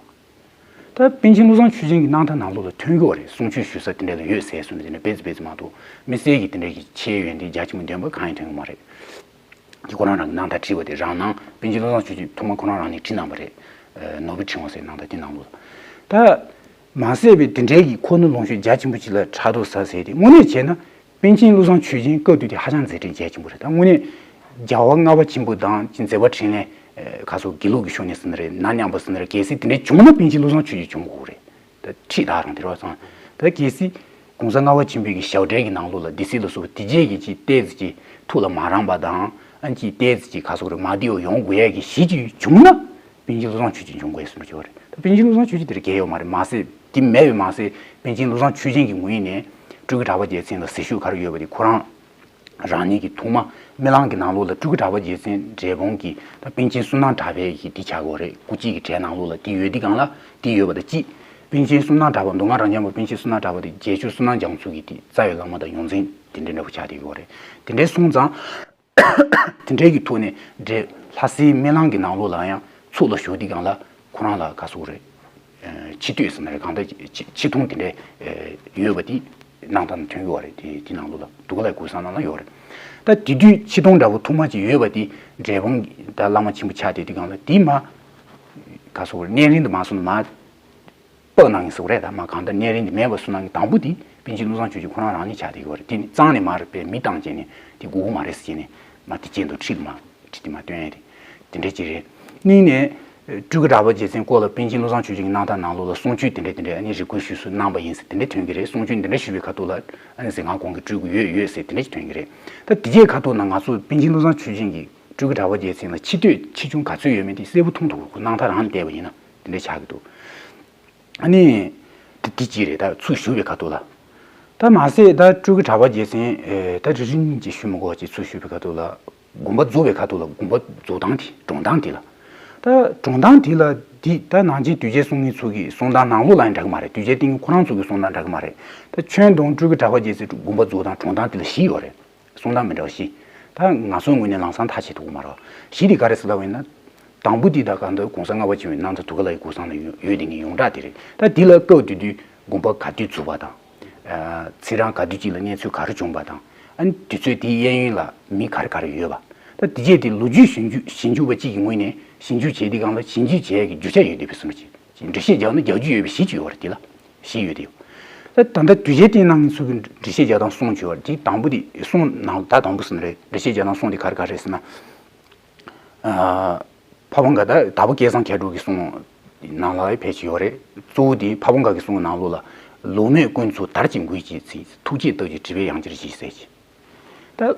ད་པཎ་ཆེན་བློ་བཟང་ཆོས་རྒྱན་གྱི་རྣམ་ཐར་ནང་ལོགས་ལ་ཐོན་གྱི་ཡོད་རེད་གསུང་ཆོས་ཞུ་ས་དེ་འདྲ་ལ་ཡོད་ཟེར་གསུངས་ནས་དེ་འདྲ་སྤེལ་ཙི་སྤེལ་ཙི་མ་གཏོགས་དམིགས་བསལ་གྱི་དེ་འདྲ་གི་ཆེས་ཡོན་ཏན་རྒྱ་ཆེན་པོ་འདོན་པ་གང་ཡང་ཐོན་གྱི་མ་རེད། དེ་ཁོ་རང་རང་གི་རྣམ་ཐར་བྲིས་པ་དེ་རང་སྣང་པཎ་ཆེན་བློ་བཟང་ཆོས་རྒྱན་ཐོག་མ་ཁོ་རང་རང་ནས་བྲིས་གནང་པ་རེད། ནོར་བུའི་ཕྲེང་བ་ཟེར་རྣམ་ཐར་དེ་ནང་ལོགས་ལ། ད། མ་ཟད་པའི་དེ་འདྲའི་གི་ཁོ་ནུ་ལོངས་སྤྱོད་རྒྱ་ཆེན་པོ་ཅིག་ལ་ཕྲག་དོག་ཟ་ཟེར་ཏེ་དངོས་གནས་བྱས་ན་པཎ་ཆེན་བློ་བཟང་ཆོས་རྒྱན་སྐབས་དུས་དེ་ཧ་ཅང་མཛད་བྲེལ་རྒྱ་ཆེན་པོ་རེད་ད་དངོས་གནས་རྒྱལ་བ་ལྔ་པ་ཆེན་པོ་དང་ཅིག་མཛད་པ་འཕྲིན་ལས་ཁ་སོགས་དགེ་ལུགས་ཀྱི་ཕྱོགས་ནས་ཟེར་ན་རེད་ན་མཉམ་པ་ཟེར་ན་རེད་གལ་སྲིད་དེ་འདྲའི་བྱུང་ན་པཎ་ཆེན་བློ་བཟང་ཆོས་རྒྱན་བྱུང་དགོས་རེད། ད་ཁྲིད་ད་རང་དེ་རོགས་ཚང་ད་གལ་སྲིད་གོང་ས་ལྔ་པ་ཆེན་པོའི་གི་ཞབས་གྲལ་གྱི་ནང་ལོགས་ལ་སྡེ་སྲིད་ལ་སོགས་པ་དེ་རྗེས་ཀྱི་ཅིག་ཏོག་ཙམ་ཅིག་ཐུགས་ལ་མ་རངས་པ་དང་ཨ་ཅིག་ཏོག་ཙམ་ཅིག་ཁ་སོགས་རེད་མ་བདེ་བ་ཡོང་དགོས་ཡ་གི་གཞི་ཅིག་བྱུང་ན། པཎ་ཆེན་བློ་བཟང་ཆོས་རྒྱན་འབྱུང་དགོས་ཟེར་གྱི་ཡོད་རེད། ད་པཎ་ཆེན་བློ་བཟང་ཆོས་རྒྱན་དེར་འགལ་ཡོད་མ་རེད་མ་ཟད་དེ་མེད་པས་མ་ཟད་པཎ་ཆེན་བློ་བཟང་ཆོས་རྒྱན་གྱི་ངོས་ནས་སྤྲུལ་སྐུ་གྲགས་པ་རྒྱལ་མཚན་ལ་ཟེར་ཤུགས་ག་རེ་ཡོད་པ་དེ་ཁོ་རང་རང་ཉིད་ཀྱི་ཐོག་མ་སྨོན་ལམ་གྱི་ནང་ལོགས་ལ་སྤྲུལ་སྐུ་གྲགས་པ་རྒྱལ་མཚན་འབྲས་སྤུངས་ཀྱི་ད་པཎ་ཆེན་བསོད་ནམས་གྲགས་པའི་གི་དེ་བྱ་དགོས་རེད་སྐུ་གཅིག་གི་གྲས་ནང་ལོགས་ལ་དེ་ཡོད་དེ་གང་ལ་དེ་ཡོད་པ་དང་གཅིག་པཎ་ཆེན་བསོད་ནམས་གྲགས་པ་མདོ་སྔགས་རབ་འབྱམས་པ་པཎ་ཆེན་བསོད་ནམས་གྲགས་པ་དེ་རྗེ་ཆོས་བསོད་ནམས་རྒྱ་མཚོ་གི་དེ་རྩ་བའི་བླ་མ་དང་ཡོངས་འཛིན་དེ་འདྲའི་འདྲ་པོ་ཆགས་བསྡད་ཀྱི་ཡོད་རེད་དེ་འདྲའི་སོང་ཙང་། དེ་འདྲའི་གི་ཐོག་ནས་འདྲེ་ལྷ་སའི་སྨོན་ལམ་གྱི་ནང་ལོགས་ལ་ཡང་ཚུགས་ལ་ཞུགས་དུས་སྒང་ལ་ཁོ་རང་ལ་ག་ཟེར་དགོས་རེད། ཕྱི་སྟོད་ཟེར་ན་རེད་གང་ལྟར་ཕྱི་མཐོང་དེ་འདྲའི་ཡོད་པ་དེ་སྣང་དག་ནས་ཐོན་གྱི་ཡོད་རེད་དེ་དེ་ནང་ལོགས་ལ་དུག་ལའི་གོས་བཟང་ནང་ལ་ཡོད་རེད། ད་དེ་དུས་ཕྱི་མཐོང་འདྲ་པོ་ཐུག་མ་ཅིག་ཡོད་པ་དེ་འབྲས་སྤུངས་ད་བླ་མ་ཆེན་པོ་ཆགས་བསྡད་དུས་སྒང་ལ་དེ་མ་ག་ཟེར་དགོས་རེད་གནས་རིན་དུ་མ་སོང་ན་མ། དཔག་གནང་ཡིན་ཟེར་བ་རེད་ད་མ་གང་ལྟར་གནས་རིན་དེ་མེད་པ་སུ་གནང་གི་དང་པོ་དེ་པཎ་ཆེན་བློ་བཟང་ཆོས་རྒྱན་ཁོ་རང་རང་ཉིད་ཆགས་བསྡད་ཡོད་རེད་དེ་ནི་གཙང་ནས་མ་རེད་པས་མི་བཏང་བྱས་ནས་དེ་དགོས་ཀྱི་མ་རེད་ཟེར་བྱས་ནས་མ་དེ་ཅན་དུ་ཁྲིད་མ་ཁྲིད་དེ་མ་སྟོན་ཡ་རེད་དེ་འདྲ་ཅིག་རེད། གཉིས་ནས་སྤྲུལ་སྐུ་གྲགས་པ་རྗེ་བཙུན་སྐོར་ལ་པཎ་ཆེན་བློ་བཟང་ཆོས་རྒྱན་གྱི་རྣམ་ཐར་ནང་ལོགས་ལ་གསུང་ཆོས་དེ་འདྲ་དེ་འདྲ་ཨ་ནི་རེ་སྐུལ་ཞུས་སུ་གནང་པ་ཡིན་ཟེར་དེ་འདྲ་ཐོན་གྱི་རེད་གསུང་ཆོས་དེ་འདྲ་ཞུས་པའི་ཁ་ཐུག་ལ་ཨ་ནི་ཟིལ་ཁང་གོང་གི་སྤྲུལ་སྐུ་ཡོད་ཡོད་ཟེར་དེ་འདྲ་ཅིག་ཐོན་གྱི་རེད། ད་དེ་རྗེས་ཁ་ཐུག་ན་ང་ཚོ་པཎ་ཆེན་བློ་བཟང་ཆོས་རྒྱན་གྱི་སྤྲུལ་སྐུ་གྲགས་པ་རྗེ་བཙུན་ལ་ཕྱི་སྟོད་ཆེ་ཆུང་ག་ཚོད་ཡོད་མེད་དེ་གསལ་པོ་མཐོང་ཐུབ་ཀྱི་རྣམ་ཐར་རང་བལྟས་པ་ཡིན་ན་དེ་འདྲ་ཆགས་ཀྱི་འདུག་ཨ་ནི། དེ་དེ་གཅིག་རེད་ད་ཚུར་ཞུ་བའི་ཁ་ཐུག་ལ། ད་མ་ཟད་ད་སྤྲུལ་སྐུ་གྲགས་པ་རྗེ་བཙུན་ཨེ་ད་རེ་རེ་གཉིས་ཀྱིས་ཞུ་མི་དགོས་པ་ཅིག་ཚུར་ཞུ་བའི་ཁ་ཐུག་ལ་དགོན་པ་རྫོགས་པའི་ཁ་ཐུག་ལ་དགོན་པ་རྫོགས་སྟངས་དེ་གྲོངས་སྟངས་དེ་ལ། ད་གྲོངས་སྟངས་དེ་ལ་འདི་ད་ནང་ཆེན་གདུལ་བྱའི་གསུང་མཁན་ཚོ་གི་གསུང་སྟངས་ནང་ལོགས་ལ་ཡང་འདྲ་གི་མ་རེད་གདུལ་བྱའི་བསྟེན་མཁན་ཁོ་རང་ཚོ་གི་གསུང་སྟངས་འདྲ་གི་མ་རེད། ད་ཁྱོན་བསྡོམས་སྤྲུལ་སྐུ་གྲགས་པ་རྗེ་བཙུན་དགོན་པ་རྫོགས་སྟངས་གྲོངས་སྟངས་དེ་ལ་བཞི་ཡོད་རེད། གསུང་སྟངས་མི་འདྲ་བ་བཞི། ད་ང་ཚོའི་ངོས་ནས་ལམ་སང་ཐག་བཅད་ཐུབ་ཀྱི་མ་རེད། བཞི་དེ་ག་རེ་ཟེར་ལབ་པ་ཡིན་ན། དང་པོ་དེ་ད་གང་ལྟར་༸གོང་ས་ལྔ་པ་ཆེན་པོའི་རྣམ་ཐར་དུ་ཁ་ལ་ཡི་གུ་སང་ལ་ཡོད་ཡོད་དེ་ངའི་ཡོངས་གྲགས་དེ་རེད། ད་དེ་ལ་སྐབས་དེ་དུས་དགོངས་པ་ག་དུས་ཚུགས་པ་དང་། ཚེ་རང་ག་དུས་གཅིག་ལ་གནས་ཚུལ་ག་རེ་བྱུང་བ་དང་། ཨ་ནི་དུས་ཚོད་དེའི་གཡས་གཡོན་ལ་མི་ག་རེ་ག་རེ་ཡོད་པ། ད་དེ་རྗེས་དེ་ལོ་རྒྱུས་ཞིབ་འཇུག་ཞིབ་འཇུག་པ་གཅིག་གི་ངོས་ནས་ཞིབ་འཇུག་བྱས་དེ་གང་ལ་ཞིབ་འཇུག་བྱས་ཀྱི་རྒྱུ་ཆ་ཡོད་དེ་བས་སོང་རེད། འགྲེལ་བཤད་རྒྱག་ན་རྒྱག་རྒྱུ་ཡོད་པའི་གཞི་གཅིག་ཡོད་རེད། དེ་ལ་གཞི་ཡོད་དེ་ཡོད། ད་ད་ལྟ་དུས་ཆེན་དེའི་ནང་ཚུད་ཀྱི་འགྲེལ་བཤད་རྒྱག་སྟངས་གསུང་བྱས་པ་དེ་དང་པོ་དེ་གསུང་ནང་ད་དང་པོ་ཟེར་ན་རེད། འགྲེལ་བཤད་རྒྱག་སྟངས་གསུང་དེ་ག་རེ་ག་རེ་རེད་ཟེར་ན། ཕ་བོང་ཁ་ད་དྭགས་པོ་སྐལ་བཟང་མཁས་གྲུབ་ཀྱི་གསུང་ནང་ལ་ཕལ་ཆེར་ཡོད་རེད། གཙོ་བོ་དེ་ཕ་བོང་ཁ་གི་གསུང་ནང་ལོགས་ལ་ལུགས་མེད་ཀུན་ཚོགས་དར་ཅིག་འགུལ་ཅིག་ཚིག་ཐུགས་བསྐྱེད་བཏབ་ཅིག་དྲི་བའི་ཡང་ཅིར་གྱིས་ཟེར་གྱི། ད་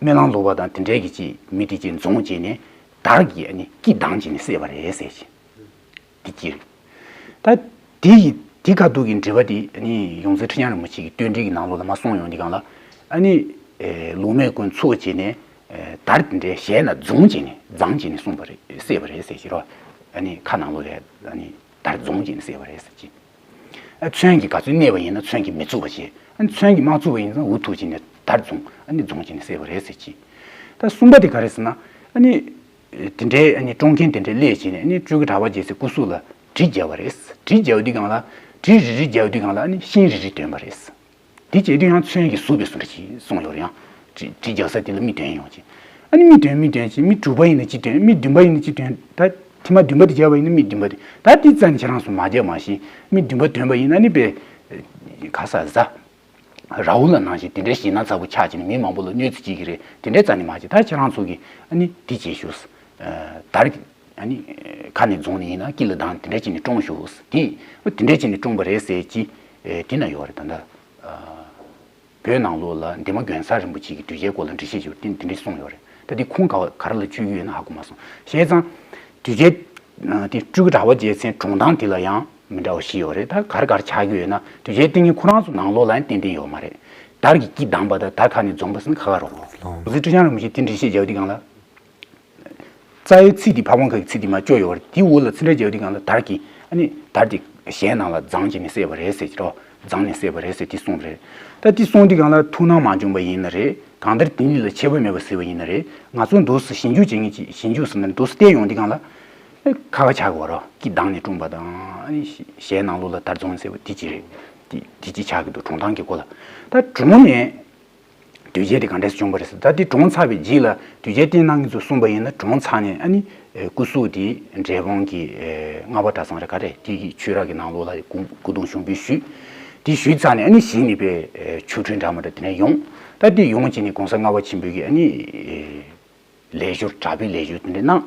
སྨོན་ལམ་ལོག་པ་དང་དེ་འདྲའི་གི་ཅིག་མི་དེ་ཅིག་འཛོང་བྱས་ནས་དར་གྱིས་ཨ་ནི་སྐྱིད་སྡང་བྱས་ནས་བསད་པ་རེད་ཟེར་གྱི། དེ་ཅི་རེད། ད་དེ་ཡི་དེ་ཁ་ཐུག་གི་འགྲེལ་པ་དེ་ཨ་ནི་ཡོངས་འཛིན་ཁྲི་བྱང་རིན་པོ་ཆེ་གི་བསྟོད་འགྲེལ་གྱི་ནང་ལོགས་ལ་མར་གསུངས་ཡོང་དུས་སྒང་ལ་ཨ་ནི་ལུགས་མེད་ཀུན་ཚོགས་བྱས་ནས་དར་དེ་འདྲའི་ཞལ་ན་རྫོང་བྱས་ནས་རྫང་བྱས་ནས་གསུངས་པ་རེད། བསད་པ་རེད་ཟེར་གྱི་རོ། ཨ་ནི་ཁ་ནང་ལོགས་ལ་ཨ་ནི་དར་རྫོང་བྱས་ནས་བསད་པ་རེད་ཟེར་གྱི། ཨ་མཚོན་གྱིས་ག་ཚོད་གནས་པ་ཡིན་ན་མཚོན་གྱིས་མི་ཚུགས་པ་བྱས། ཨ་ནི་མཚོན་གྱིས་མ་ཚུགས་པ་ཡིན་ན་འུ་ཐུག་བྱས་ནས་དར་རྫོང་ཨ་ནི་རྫོང་བྱས་ནས་བསད་པ་རེད་ཟེར་གྱི། ད་གསུམ་པ་དེ་ག་རེད་ཟེར་ན་ཨ་ནི། དེ་འདྲའི་ཨ་ནི་བཀྲོངས་མཁན་དེ་འདྲའི་སླེབས་བྱས་ནས་ཨ་ནི་སྤྲུལ་སྐུ་གྲགས་པ་རྒྱལ་མཚན་སྐུ་གཟུགས་ལ་གྲི་བརྒྱབ་པ་རེད། གྲི་བརྒྱབ་དུས་སྒང་ལ་གྲི་རེ་རེ་བརྒྱབ་དུས་སྒང་ལ་ཨ་ནི་ཤིང་རེ་རེ་ཐོན་པ་རེད། དེ་བྱས་དུས་ཡང་མཚོན་གྱིས་ཟུག་པའི་བཟོ་འདྲ་ཅིག་གསུངས་ཡོད་རེད། ཡང་གྲི་གྲི་རྒྱག་ས་དེ་ལ་མི་ཐོན་ཡོང་ཅིག་ཨ་ནི་མི་ཐོན་མི་ཐོན་ཅིག་མི་དྲུག་པ་ཡིན་ན་གཅིག་ཐོན། མི་བདུན་པ་ཡིན་ན་གཅིག་ཐོན། ད་ཐེངས་མ་བདུན་པ་དེ་བརྒྱབ་པ་ཡིན་ན་མི་བདུན་པ་དེ་ད་དེ་རྩ་ནས་ཁྱེད་རང་ཚོ་མ་བརྒྱབ་མ་ཤེས། མི་བདུན་པ་ཐོན་པ་ཡིན་ན་ནི་པའི་ག་ས་ཟ། ར་ཧུ་ལ་ནང་བཞིན་དེ་འདྲའི་ཞེད་སྣང་ཚ་པོ་ཆགས་བྱས་ནས་མི་མང་པོ་ལ་གནོད་འཚེ་བྱེད་ཀྱི་རེད། དེ་འདྲའི་རྩ་ནས་མ་བྱེད། ད་ཁྱེད་རང་ཚོ་གིས་ཨ་ནི་དེ་བྱེད་ཤོག་དར་ཨ་ནི་ཁ་ནས་རྫོང་ནས་ཡིན་ན་སྐྱིད་ལ་སྡང་དེ་འདྲ་བྱས་ནས་བཀྲོངས་ཤོག་དེ་དེ་འདྲ་བྱས་ནས་བཀྲོངས་པ་རེད་ཟེར་གྱི་དེ་ན་ཡོད་རེད། ད་ལྟ་བོད་ནང་ལོགས་ལ་འདན་མ་དགོན་གསར་རིན་པོ་ཆེ་གི་དུས་ཆེན་སྐོར་ལ་འགྲེལ་བཤད་བྱས་པ་དེ་དེ་འདྲ་གསུངས་ཡོད་རེད། ད་དེ་ཁུངས་ག་ག་རེ་ལ་ཆུད་ཀྱི་ཡོད་ན་ཧ་གོ་མ་སོང་། བྱས་ཙང་དུས་ཆེན་དེ་སྤྲུལ་སྐུ་གྲགས་པ་རྒྱལ་མཚན་གྲོངས་སྟངས་དེ་ལ་ཡང་མི་འདྲ་བ་ཞིག་ཡོད་རེད། ད་ག་རེ་ག་རེ་ཆགས་ཀྱི་ཡོད་ན་དུས་ཆེན་བསྟན་མཁན་ཁོ་རང་ཚོ་ནང་ལོགས་ལ་ཡང་ཏན་ཏན་ཡོད་མ་རེད། དར་གྱིས་སྐྱིད་སྡང་པ་དང་དར་ཁ་ནས་རྫོངས་པ་ཟེར་ན་ཁ་ཁ་རོགས། ལོ་ཙཱ་ཁྲི་བྱང་རིན་པོ་ཆེས་དེ་འགྲེལ་བཤད་རྒྱག་དུས་སྒང་ལ། རྩ་བའི་ཚིག་དེ་ཕ་བོང་ཁ་གི་ཚིག་དེ་མར་བཅོས་ཡོད་རེད། དེའི་འོག་ལ་ཚིག་འགྲེལ་རྒྱག་དུས་སྒང་ལ་དར་གྱིས་ཨ་ནི་དར་དེ་ཞལ་ནང་ལ་རྫངས་བྱས་ནས་བསད་པ་རེད་ཟེར་གྱི་རོ། རྫངས་ནས་བསད་པ་རེད་ཟེར་དེ་གསུངས་རེད། ད་དེ་གསུངས་དུས་སྒང་ལ་ཐུགས་སྣང་མ་བྱུང་པ་ཡིན་ན་རེད། གང་ལྟར་དེ་གཉིས་ལ་ཁྱད་པར་མེད་པ་ཟེར་བ་ཡིན་ན་རེད། ང་ཚོ་འདུག་སེ་ཞིབ་འཇུག་བྱེད་མཁན་གྱིས་ཞིབ་འཇུག་ཟེར་ན་འདུག་སེ་བལྟས་ཡོང་དུས་སྒང་ལ། ཨེ་ཁ་ཁ་ཆགས་ཀྱི་བ་རོ། སྐྱིད་སྡང་ནས་བཀྲོངས་པ་དང་ཨ་ནི་ཞལ་ནང་ལོགས་ལ་དར་རྫོངས་ཟེར་བ་དེ་ཅི་རེད། དེ་དེ་ཅི་ཆགས་ཀྱི་འདུག་གྲོངས་སྟངས་ཀྱི་སྐོར་ལ། ད་གྲོངས་ནས། དུས་ཆེན་དེ་ག་འདྲས་བྱུང་བ་རེད་ཟེར། ད་དེ་གྲོངས་ཚར་བའི་རྗེས་ལ་དུས་ཆེན་བསྟན་གནང་མཁན་ཚོས་གསུངས་པ་ཡིན་ན་གྲོངས་ཚར་ནས་ཨ་ནི་སྐུ་གཟུགས་དེ་འབྲས་སྤུངས་ཀྱི་ལྔ་པ་གྲྭ་ཚང་རེད་ག་རེ་དེ་གི་ཆོས་ར་གི་ནང་ལོགས་ལ་སྐུ་སྐུ་གདུང་ཞུགས་འབུལ་ཞུས། དེ་ཞུས་ཚར་ནས་ཨ་ནི་གཞི་ནས་པའི་ཆོ་འཕྲུལ་འདྲ་མི་འདྲ་དེ་འདྲ་ཡོང་། ད་དེ་ཡོང་བྱས་ནས་གོང་ས་ལྔ་པ་ཆེན་པོས་ཀྱི་ཨ་ནི་ལས་སྦྱོར་གྲྭ་པའི་ལས་སྦྱོར་དེ་འདྲ་གནང་།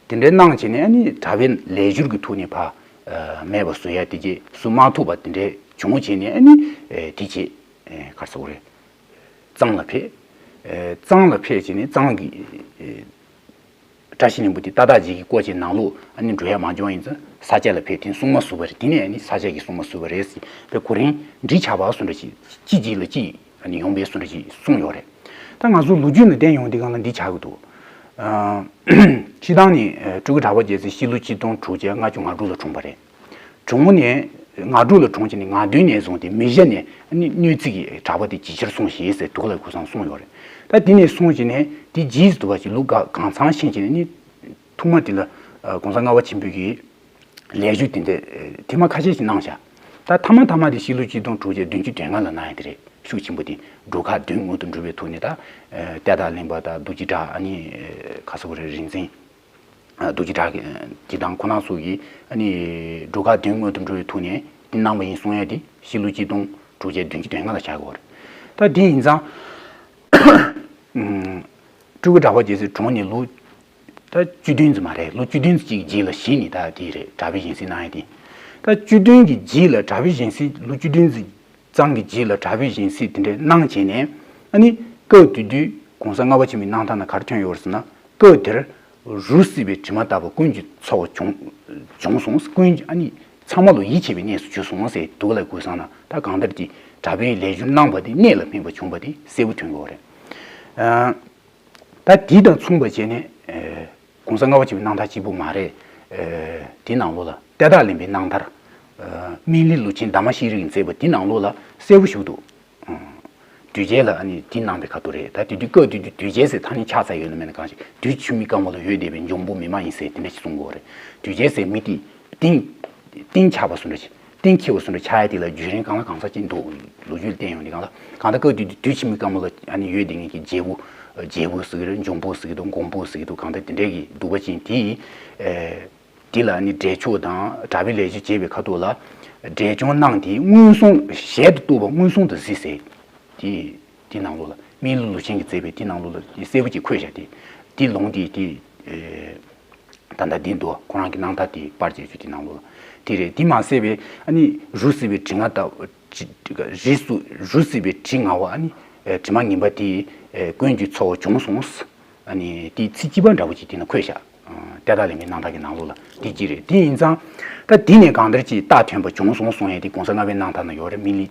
དེ་འདྲ་གནང་བྱས་ནས་ཨ་ནི་གྲྭ་པའི་ལས་སྦྱོར་གྱི་ཐོག་ནས་ཕར་མེད་པ་བཟོ་ཡ་དེ་རྗེས་བཟོ་མ་ཐུབ་པ་དེ་འདྲ་བྱུང་བྱས་ནས་ཨ་ནི་དེ་རྗེས་ག་རེ་ཟེར་དགོས་རེད། གཙང་ལ་ཕེབས། ཨེ་གཙང་ལ་ཕེབས་བྱས་ནས་གཙང་གི་ཨེ་བཀྲ་ཤིས་ལྷུན་པོ་དེ་ཏག་ཏག་ཅིག་གི་བཀོད་ཅིག་ནང་ལོགས་ཨ་ནི་འགྲོ་ཡ་མ་བྱུང་བ་ཡིན་ཙང་ས་སྐྱ་ལ་ཕེབས། དེ་ནས་སྲུང་མ་ཟུར་པ་རེད། དེ་ནས་ཨ་ནི་ས་སྐྱ་གི་སྲུང་མ་ཟུར་པ་རེད་ཟེར་བའི་གོ་རིམ་འགྲིག་ཆགས་པ་བཟོ་འདྲ་ཅིག་གཅིག་རྗེས་ལ་གཅིག་ཨ་ནི་ཡོང་བའི་བཟོ་འདྲ་ཅིག་གསུངས་ཡོད་རེད། ད་ང་ཚོ་ལོ་རྒྱུས་ནང་བལྟས་ཡོང་དུས་སྒང་ལ་འདི་ཆགས་ཀྱི་འདུག་ཨ་སྤྱིར་བཏང་ནས་ཨ་སྤྲུལ་སྐུ་གྲགས་པ་རྒྱལ་མཚན་ཕྱི་ལོ་ཆིག་སྟོང་དྲུག་བརྒྱ་ལྔ་བཅུ་ང་དྲུག་ལ་འཁྲུངས་པ་རེད། གྲོངས་ནས་ང་དྲུག་ལ་གྲོངས་བྱས་ནས་ང་བདུན་ནས་བཟུང་སྟེ་མི་བཞི་ནས་ནི་གནོད་འཚེ་གི་གྲགས་པ་དེ་ཇེ་ཆེར་སོང་ཞེས་ཟེར་དུག་ལ་གུ་སང་གསུངས་ཡོད་རེད། ད་དེ་ནས་བཟུང་བྱས་ནས་དེ་རྗེས་སུ་དུ་བ་ཞིག་ལུགས་ག་གང་ཚང་ཤེས་བྱས་ནས་ནི་ཐོག་མ་དེ་ལ་གོང་ས་ལྔ་པ་ཆེན་པོས་ཀྱི་ལས་ཞུགས་དེ་འདྲ་ཐེངས་མ་ཁ་ཤས་ཤིག་གནང་བཞག་ད་ཐ་མ་ཐ་མ་དེ་ཕྱི་ལོ་ཆིག་སྟོང་དྲུག་བརྒྱ་བདུན་ཅུ་དོན་ལྔ་ལ་གནང་ཡ་དེ་རེད། ཤུགས་ཆེན་པོ་དེ་འབྲུག་ཁ་བདུན་དངོས་སུ་འགྲུབ་པའི་ཐོག་ནས་ད་ཏེ་ད་གླིང་པ་ད་རྡོ་རྗེ་བྲག་ཨ་ནི་ག་ས་གོ་རེ་རིག་འཛིན། རྡོ་རྗེ་བྲག་གི་དེ་དང་ཁོ་རང་ཚོ་གིས་ཨ་ནི་འབྲུག་ཁ་བདུན་དངོས་སུ་འགྲོ་བའི་ཐོག་ནས་དེ་གནང་བ་ཡིན་གསུང་ཡ་དེ་ཕྱི་ལོ་ཆིག་སྟོང་དྲུག་བརྒྱ་བདུན་ཅུ་དོན་ལྔ་ལ་བཞག་གི་ཡོད་རེད། ད་དེ་ཡིན་ཙང་སྤྲུལ་སྐུ་གྲགས་པ་རྒྱལ་མཚན་གྲོངས་ནས་ལོ་ད་བཅུ་བདུན་ཙམ་མ་རེད། ལོ་བཅུ་བདུན་ཙམ་གཅིག་རྗེས་ལ་གཞི་ནས་ད་དེ་རེད། གྲྭ་པའི་བཞེངས་གཟིགས་གནང་ཡ་དེ་ད་བཅུ་བདུན་གྱི་རྗེས་ལ་གྲྭ་པའི་བཞེངས་གཟིགས་ལོ་བཅུ་བདུན་ཙམ། གཙང་གི་རྗེས་ལ་གྲྭ་པའི་བཞེངས་གཟིགས་དེ་འདྲ་གནང་བྱས་ནས་ཨ་ནི་སྐབས་དེ་དུས་གོང་ས་ལྔ་པ་ཆེན་པོའི་གནང་སྟངས་ན་ག་རེ་ཐོན་ཡོད་རེད་ཟེར་ན། སྐབས་དེར་རུ་སྲིད་པའི་དྲི་མ་དག་པ་ཀུན་གྱི་ཚོགས་བྱུང་བྱུང་སོང་། ཀུན་གྱི་ཨ་ནི་ཚང་མ་ལ་ཡིད་ཆེས་པའི་གནས་སུ་གྱུར་སོང་ཟེར་དུག་ལ་གུ་སང་ན་ད་གང་ལྟར་གྱི་གྲྭ་པའི་ལས་སྦྱོར་གནང་བ་དེ་གནད་ལ་སྨིན་པ་བྱུང་བ་དེ་གསལ་པོ་ཐོན་གྱི་ཡོད་རེད། ཨ། ད་དེ་དང་མཚུངས་པ་བྱས་ནས་ཨེ་གོང་ས་ལྔ་པ་ཆེན་པོའི་རྣམ་ཐར་གཅིག་པུ་མ་རེད། ཨེ་དེའི་ནང་ལོགས་ལ་ཏེ་ད་གླིང་པའི་རྣམ་ཐར། ཨེ་སྨིན་གླིང་ལུགས་ཆེན་ཟླ་མ་ཤེས་རིག་མཛད་པ་དེའི་ནང་ལོགས་ལ་གསལ་པོ་ཞིག་འདུག་ཨང་། དུས་ཆེན་ལ་ཨ་ནི་དེ་གནང་པའི་ཁ་ཐུག་རེད། ད་དེ་དུས་སྐབས་དེ་དུས་དུས་ཆེན་ཟེར་ཐ་སྙད་ཆགས་ཚར་ཡོད་ན་མེད་ན་གང་ཞིག་དུས་ཕྱི་མའི་སྐར་མ་ལ་ཡོད་བསྡད་པའི་འབྱུང་པོ་མི་མ་ཡིན་ཟེར་དེ་འདྲ་ཞིག་གསུང་གི་ཡོད་རེད། དུས་ཆེན་ཟེར་མི་དེ་གཏིང་གཏིང་ཆགས་པ་བཟོ་འདྲ་ཞིག་གཏིང་འཁེལ་བ་བཟོ་འདྲ་ཆགས་ཡ་དེ་ལ་བརྒྱུད་རིམ་གང་ལ་གང་འཚམ་ཅིག་འདུག་ལོ་རྒྱུས་ལ་བལྟས་ཡོང་དུས་གང་ལ་གང་ལྟར་སྐབས་དེ་དུས་དུས་ཕྱི་མའི་སྐར་མ་ལ་ཨ་ནི་ཡོད་བསྡད་མཁན་གྱི་རྒྱལ་པོ་རྒྱལ་པོ་ཟེར་གྱི་རེད། འབྱུང་པོ་ཟེར་གྱི་འདུག་འགོང་པོ་ཟེར་གྱི་འདུག་གང་ལྟར་དེ་འདྲས་ཀྱི་འདུག་པ་ཅིག་དེ། དེ་ལ་ནི་འབྲས་ཆོག་དང་གྲྭ་པའི་ལས་ཆོག་བྱེད་པའི་ཁ་ཐུག་ལ། འབྲས་ཆོག་གནང་དེ་མངོན་སུམ་ཞལ་དུ་གཏུགས་པ་མངོན་སུམ་དུ་གཟིགས་ཟེར། དེ་དེ་ནང་ལོགས་ལ་སྨིན་ལུགས་ལུགས་ཆེན་གྱིས་མཛད་པའི་དེ་ནང་ལོགས་ལ་དེ་གསལ་པོ་ཅིག་འཁོད་བཞག་དེ། དེ་ལུང་དེ་དེ། ད་ལྟ་འདི་འདུག་ཁོ་རང་གི་སྣང་མཐའ་དེ་པར་བཅད་རྒྱུ་དེ་ནང་ལོགས་ལ། དེ་རེད། དེ་མ་ཟད་པའི་ཨ་ནི་རུ་སྲིད་པའི་དྲི་ང་ལྟ་བུ། རི་སུ་རུ་སྲིད་པའི་དྲི་ང་བ་ཨ་ནི་དྲི་མ་ངན་པ་དེ་ཀུན་གྱི་ཚོགས་བྱུང་སོང་། ཨ་ནི་དེའི་ཚིག་གཅིག་པ་འདྲ་བོ་ཅིག་དེ་ན་འཁོད་བཞག་ཏེ་ཏ་ལེན་པའི་སྣང་མཐའ་གི་ནང་ལོགས་ལ་དེ་གཅིག་རེད། དེ་ཡིན་ཙང་། ད་དེ་ནས་གང་ལྟར་ཅིག་རྟགས་ཐོན་པ་བྱུང་སོང་གསུང་ཡས་དེ་གོང་ས་ལྔ་པའི་སྣང་མཐའ་ན་ཡོད་རེད། སྨིན་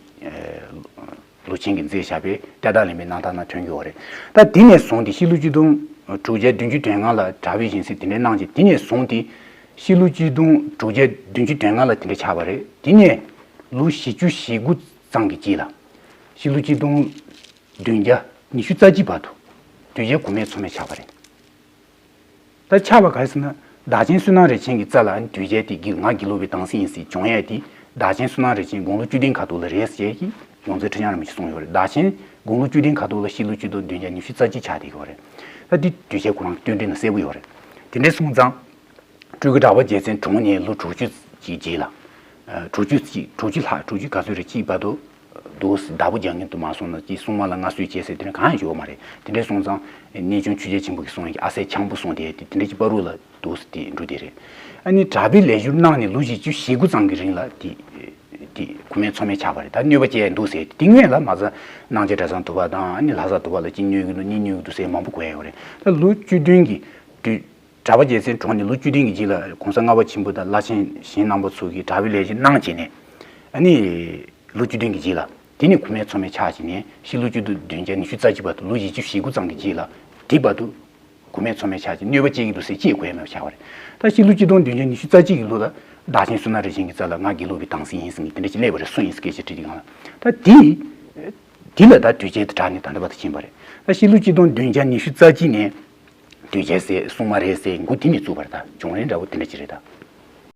ལུགས་ལུགས་ཆེན་གྱིས་མཛད་བཞག་པའི་ཏེ་ཏ་ལེན་པའི་སྣང་མཐའ་ན་ཐོན་གྱི་ཡོད་རེད། ད་དེ་ནས་བཟུང་སྟེ་ཕྱི་ལོ་ཆིག་སྟོང་དྲུག་བརྒྱ་བདུན་ཅུ་དོན་ལྔ་ལ་གྲྭ་པའི་བཞེངས་སྲིད་དེ་འདྲའི་གནང་རྗེས་དེ་ནས་བཟུང་སྟེ་ཕྱི་ལོ་ཆིག་སྟོང་དྲུག་བརྒྱ་བདུན་ཅུ་དོན་ལྔ་ལ་དེ་འདྲ་ཆགས་པ་རེད། དེ་ནས་ལོ་བཞི་བཅུ་ཞེ་དགུ་ཙམ་གྱི་རྗེས་ལ་ཕྱི་ལོ་ཆིག་སྟོང་བདུན་བརྒྱ་ཉི་ཤུ་རྩ་གཅིག་བར་དུ་དུས་ཆེན་གོང་མའི་ཚོགས་མི་ཆགས་པ་རེད། ད་ཆགས་པ་ག་རེ་ཟེར་ན། བདག་ཆེན་བསོད་ནམས་རིན་ཆེན་གྱི་རྩ་ལ་དུས་ཆེན་དེ་དགེ་ང་དགེ་ལུགས་པའི་དྭངས་སེང་ཡིན་ཟེར་བྱུང་ཡས་དེ། བདག་ཆེན་བསོད་ནམས་རིན་ཆེན་དགུང་ལོ་བཅུ་བདུན་ཁ་ཐུག་ལ་རེད་ཟེར་གྱི་ཡོངས་འཛིན་ཁྲི་བྱང་རིན་པོ་ཆེས་གསུངས་ཡོད་རེད། བདག་ཆེན་དགུང་ལོ་བཅུ་བདུན་ཁ་ཐུག་ལ་ཕྱི་ལོ་ཆིག་སྟོང་བདུན་བརྒྱ་ཉི་ཤུ་རྩ་གཅིག་ཆགས་བསྡད་ཡོད་རེད། ད་འདི་དུས་ཆེན་ཁོ་རང་གི་བསྟུན་འགྲོས་ནང་གསལ་པོ་ཡོད་རེད། དེ་འདྲ་སོང་ཙང་། སྤྲུལ་སྐུ་གྲགས་པ་རྒྱལ་མཚན་དྲུང་ནས་ལོ་དྲུག་ཅུ་ཅིག་རྗེས་ལ། ཨ། དྲུག་ཅུ་ཅིག་དྲུག་ཅུ་ལྷག་དྲུག་ཅུ་ག་ཚོད་རེ་ཅིག་བར་དུ། འདུག་སེ་བདག་པོ་རྒྱག་མཁན་དུ་མ་སོང་ན་ཅིག་སྲུང་མ་ལ་མངའ་གསོལ་བྱས་ཟེར་དེ་འདྲ་གང་ཡང་ཡོད་མ་རེད། དེ་འདྲ་སོང་ཙང་གནས་ཆུང་ཆོས་རྒྱལ་ཆེན་པོ་གིས་གསུངས་ཡག་གི་ཨ་སྲས་འཆང་པོ་གསུངས་དེ་དེ་འདྲ་ཅིག་བར་དུ་ལ་འདུག་སེ་དེ་འགྲོ་དེ་རེད། ཨ་ནི་གྲྭ་པའི་ལས་སྦྱོར་གནང་ནས་ལོ་བཞི་བཅུ་ཞེ་དགུ་ཙམ་གྱི་རིང་ལ་དེ་དེ་གོང་མའི་ཚོགས་མི་ཆགས་པ་རེད། ད་གནོད་པ་བྱས་འདུག་ཟེར་དེ་སྔོན་ལ་མ་རྩ་སྣང་བྱེད་གྲྭ་ཚང་དུ་བ་དང་ཨ་ནི་ལྷ་ས་དུ་བ་ལ་གཅིག་གནོད་ཀྱི་འདུག་གཉིས་གནོད་ཀྱི་འདུག་ཟེར་མང་པོ་གོ་ཡ་ཡོད་རེད། ད་ལོ་བཅུ་བདུན་གྱི་དུས། གྲྭ་པ་རྒྱལ་མཚན་དྲུང་ནས་ལོ་བཅུ་བདུན་གྱི་རྗེས་ལ་གོང་ས་ལྔ་པ་ཆེན་པོ་དང་བླ་ཆེན་གཞན་རྣམ་པ་ཚོ་གིས་གྲྭ་པའི་ལས་སྦྱོར་གནང་བྱས་ནས། ཨ་ནི། ལོ་བཅུ་བདུན་གྱི་རྗེས་ལ། དེ་ནས་གོང་མའི་ཚོགས་མི་ཆགས་བྱས་ནས་ཕྱི་ལོ་ཆིག་སྟོང་བདུན་བརྒྱ་ཉི་ཤུ་རྩ་གཅིག་བར་དུ་ལོ་བཞི་བཅུ་ཞེ་དགུ་ཙམ་གྱི་རྗེས་ལ། དེ་བར་དུ། གོང་མའི་ཚོགས་མི་ཆགས་བྱས་གནོད་པ་སྐྱེལ་གྱི་འདུག་ཟེར་ཅིག་གོ་ཡ་མེད་པ་ཆགས་པ་རེད། ད་ཕྱི་ལོ་ཆིག་སྟོང་བདུན་བརྒྱ་ཉི་ཤུ་རྩ་གཅིག་གི་ལོ་ལ། བདག་ཆེན་བསོད་ནམས་རིན་ཆེན་གྱི་རྩ་ལ་ང་དགེ་ལུགས་པའི་དྭངས་སེང་ཡིན་ཟེར་མཁན་དེ་འདྲ་ཅིག་སླེབས་པ་རེད། སུ་ཡིན་ཟེར་སྐད་ཆ་དྲིས་དུས་སྒང་ལ། ད་དེ། དེ་ལ་ད་དུས་ཆེན་དེ་དྲག་ནས་ད་ལྟ་བར་དུ་ཕྱིན་པ་རེད། ད་ཕྱི་ལོ་ཆིག་སྟོང་བདུན་བརྒྱ་ཉི་ཤུ་རྩ་གཅིག་ནས། དུས་ཆེན་ཟེར་སྲུང་མ་རེད་ཟེར་འགོ་དེ་ནས་བཙུགས་པ་རེད། ད་བྱུང་རིམ་འདྲ་བོ་དེ་འདྲ་ཅིག་རེད་ད།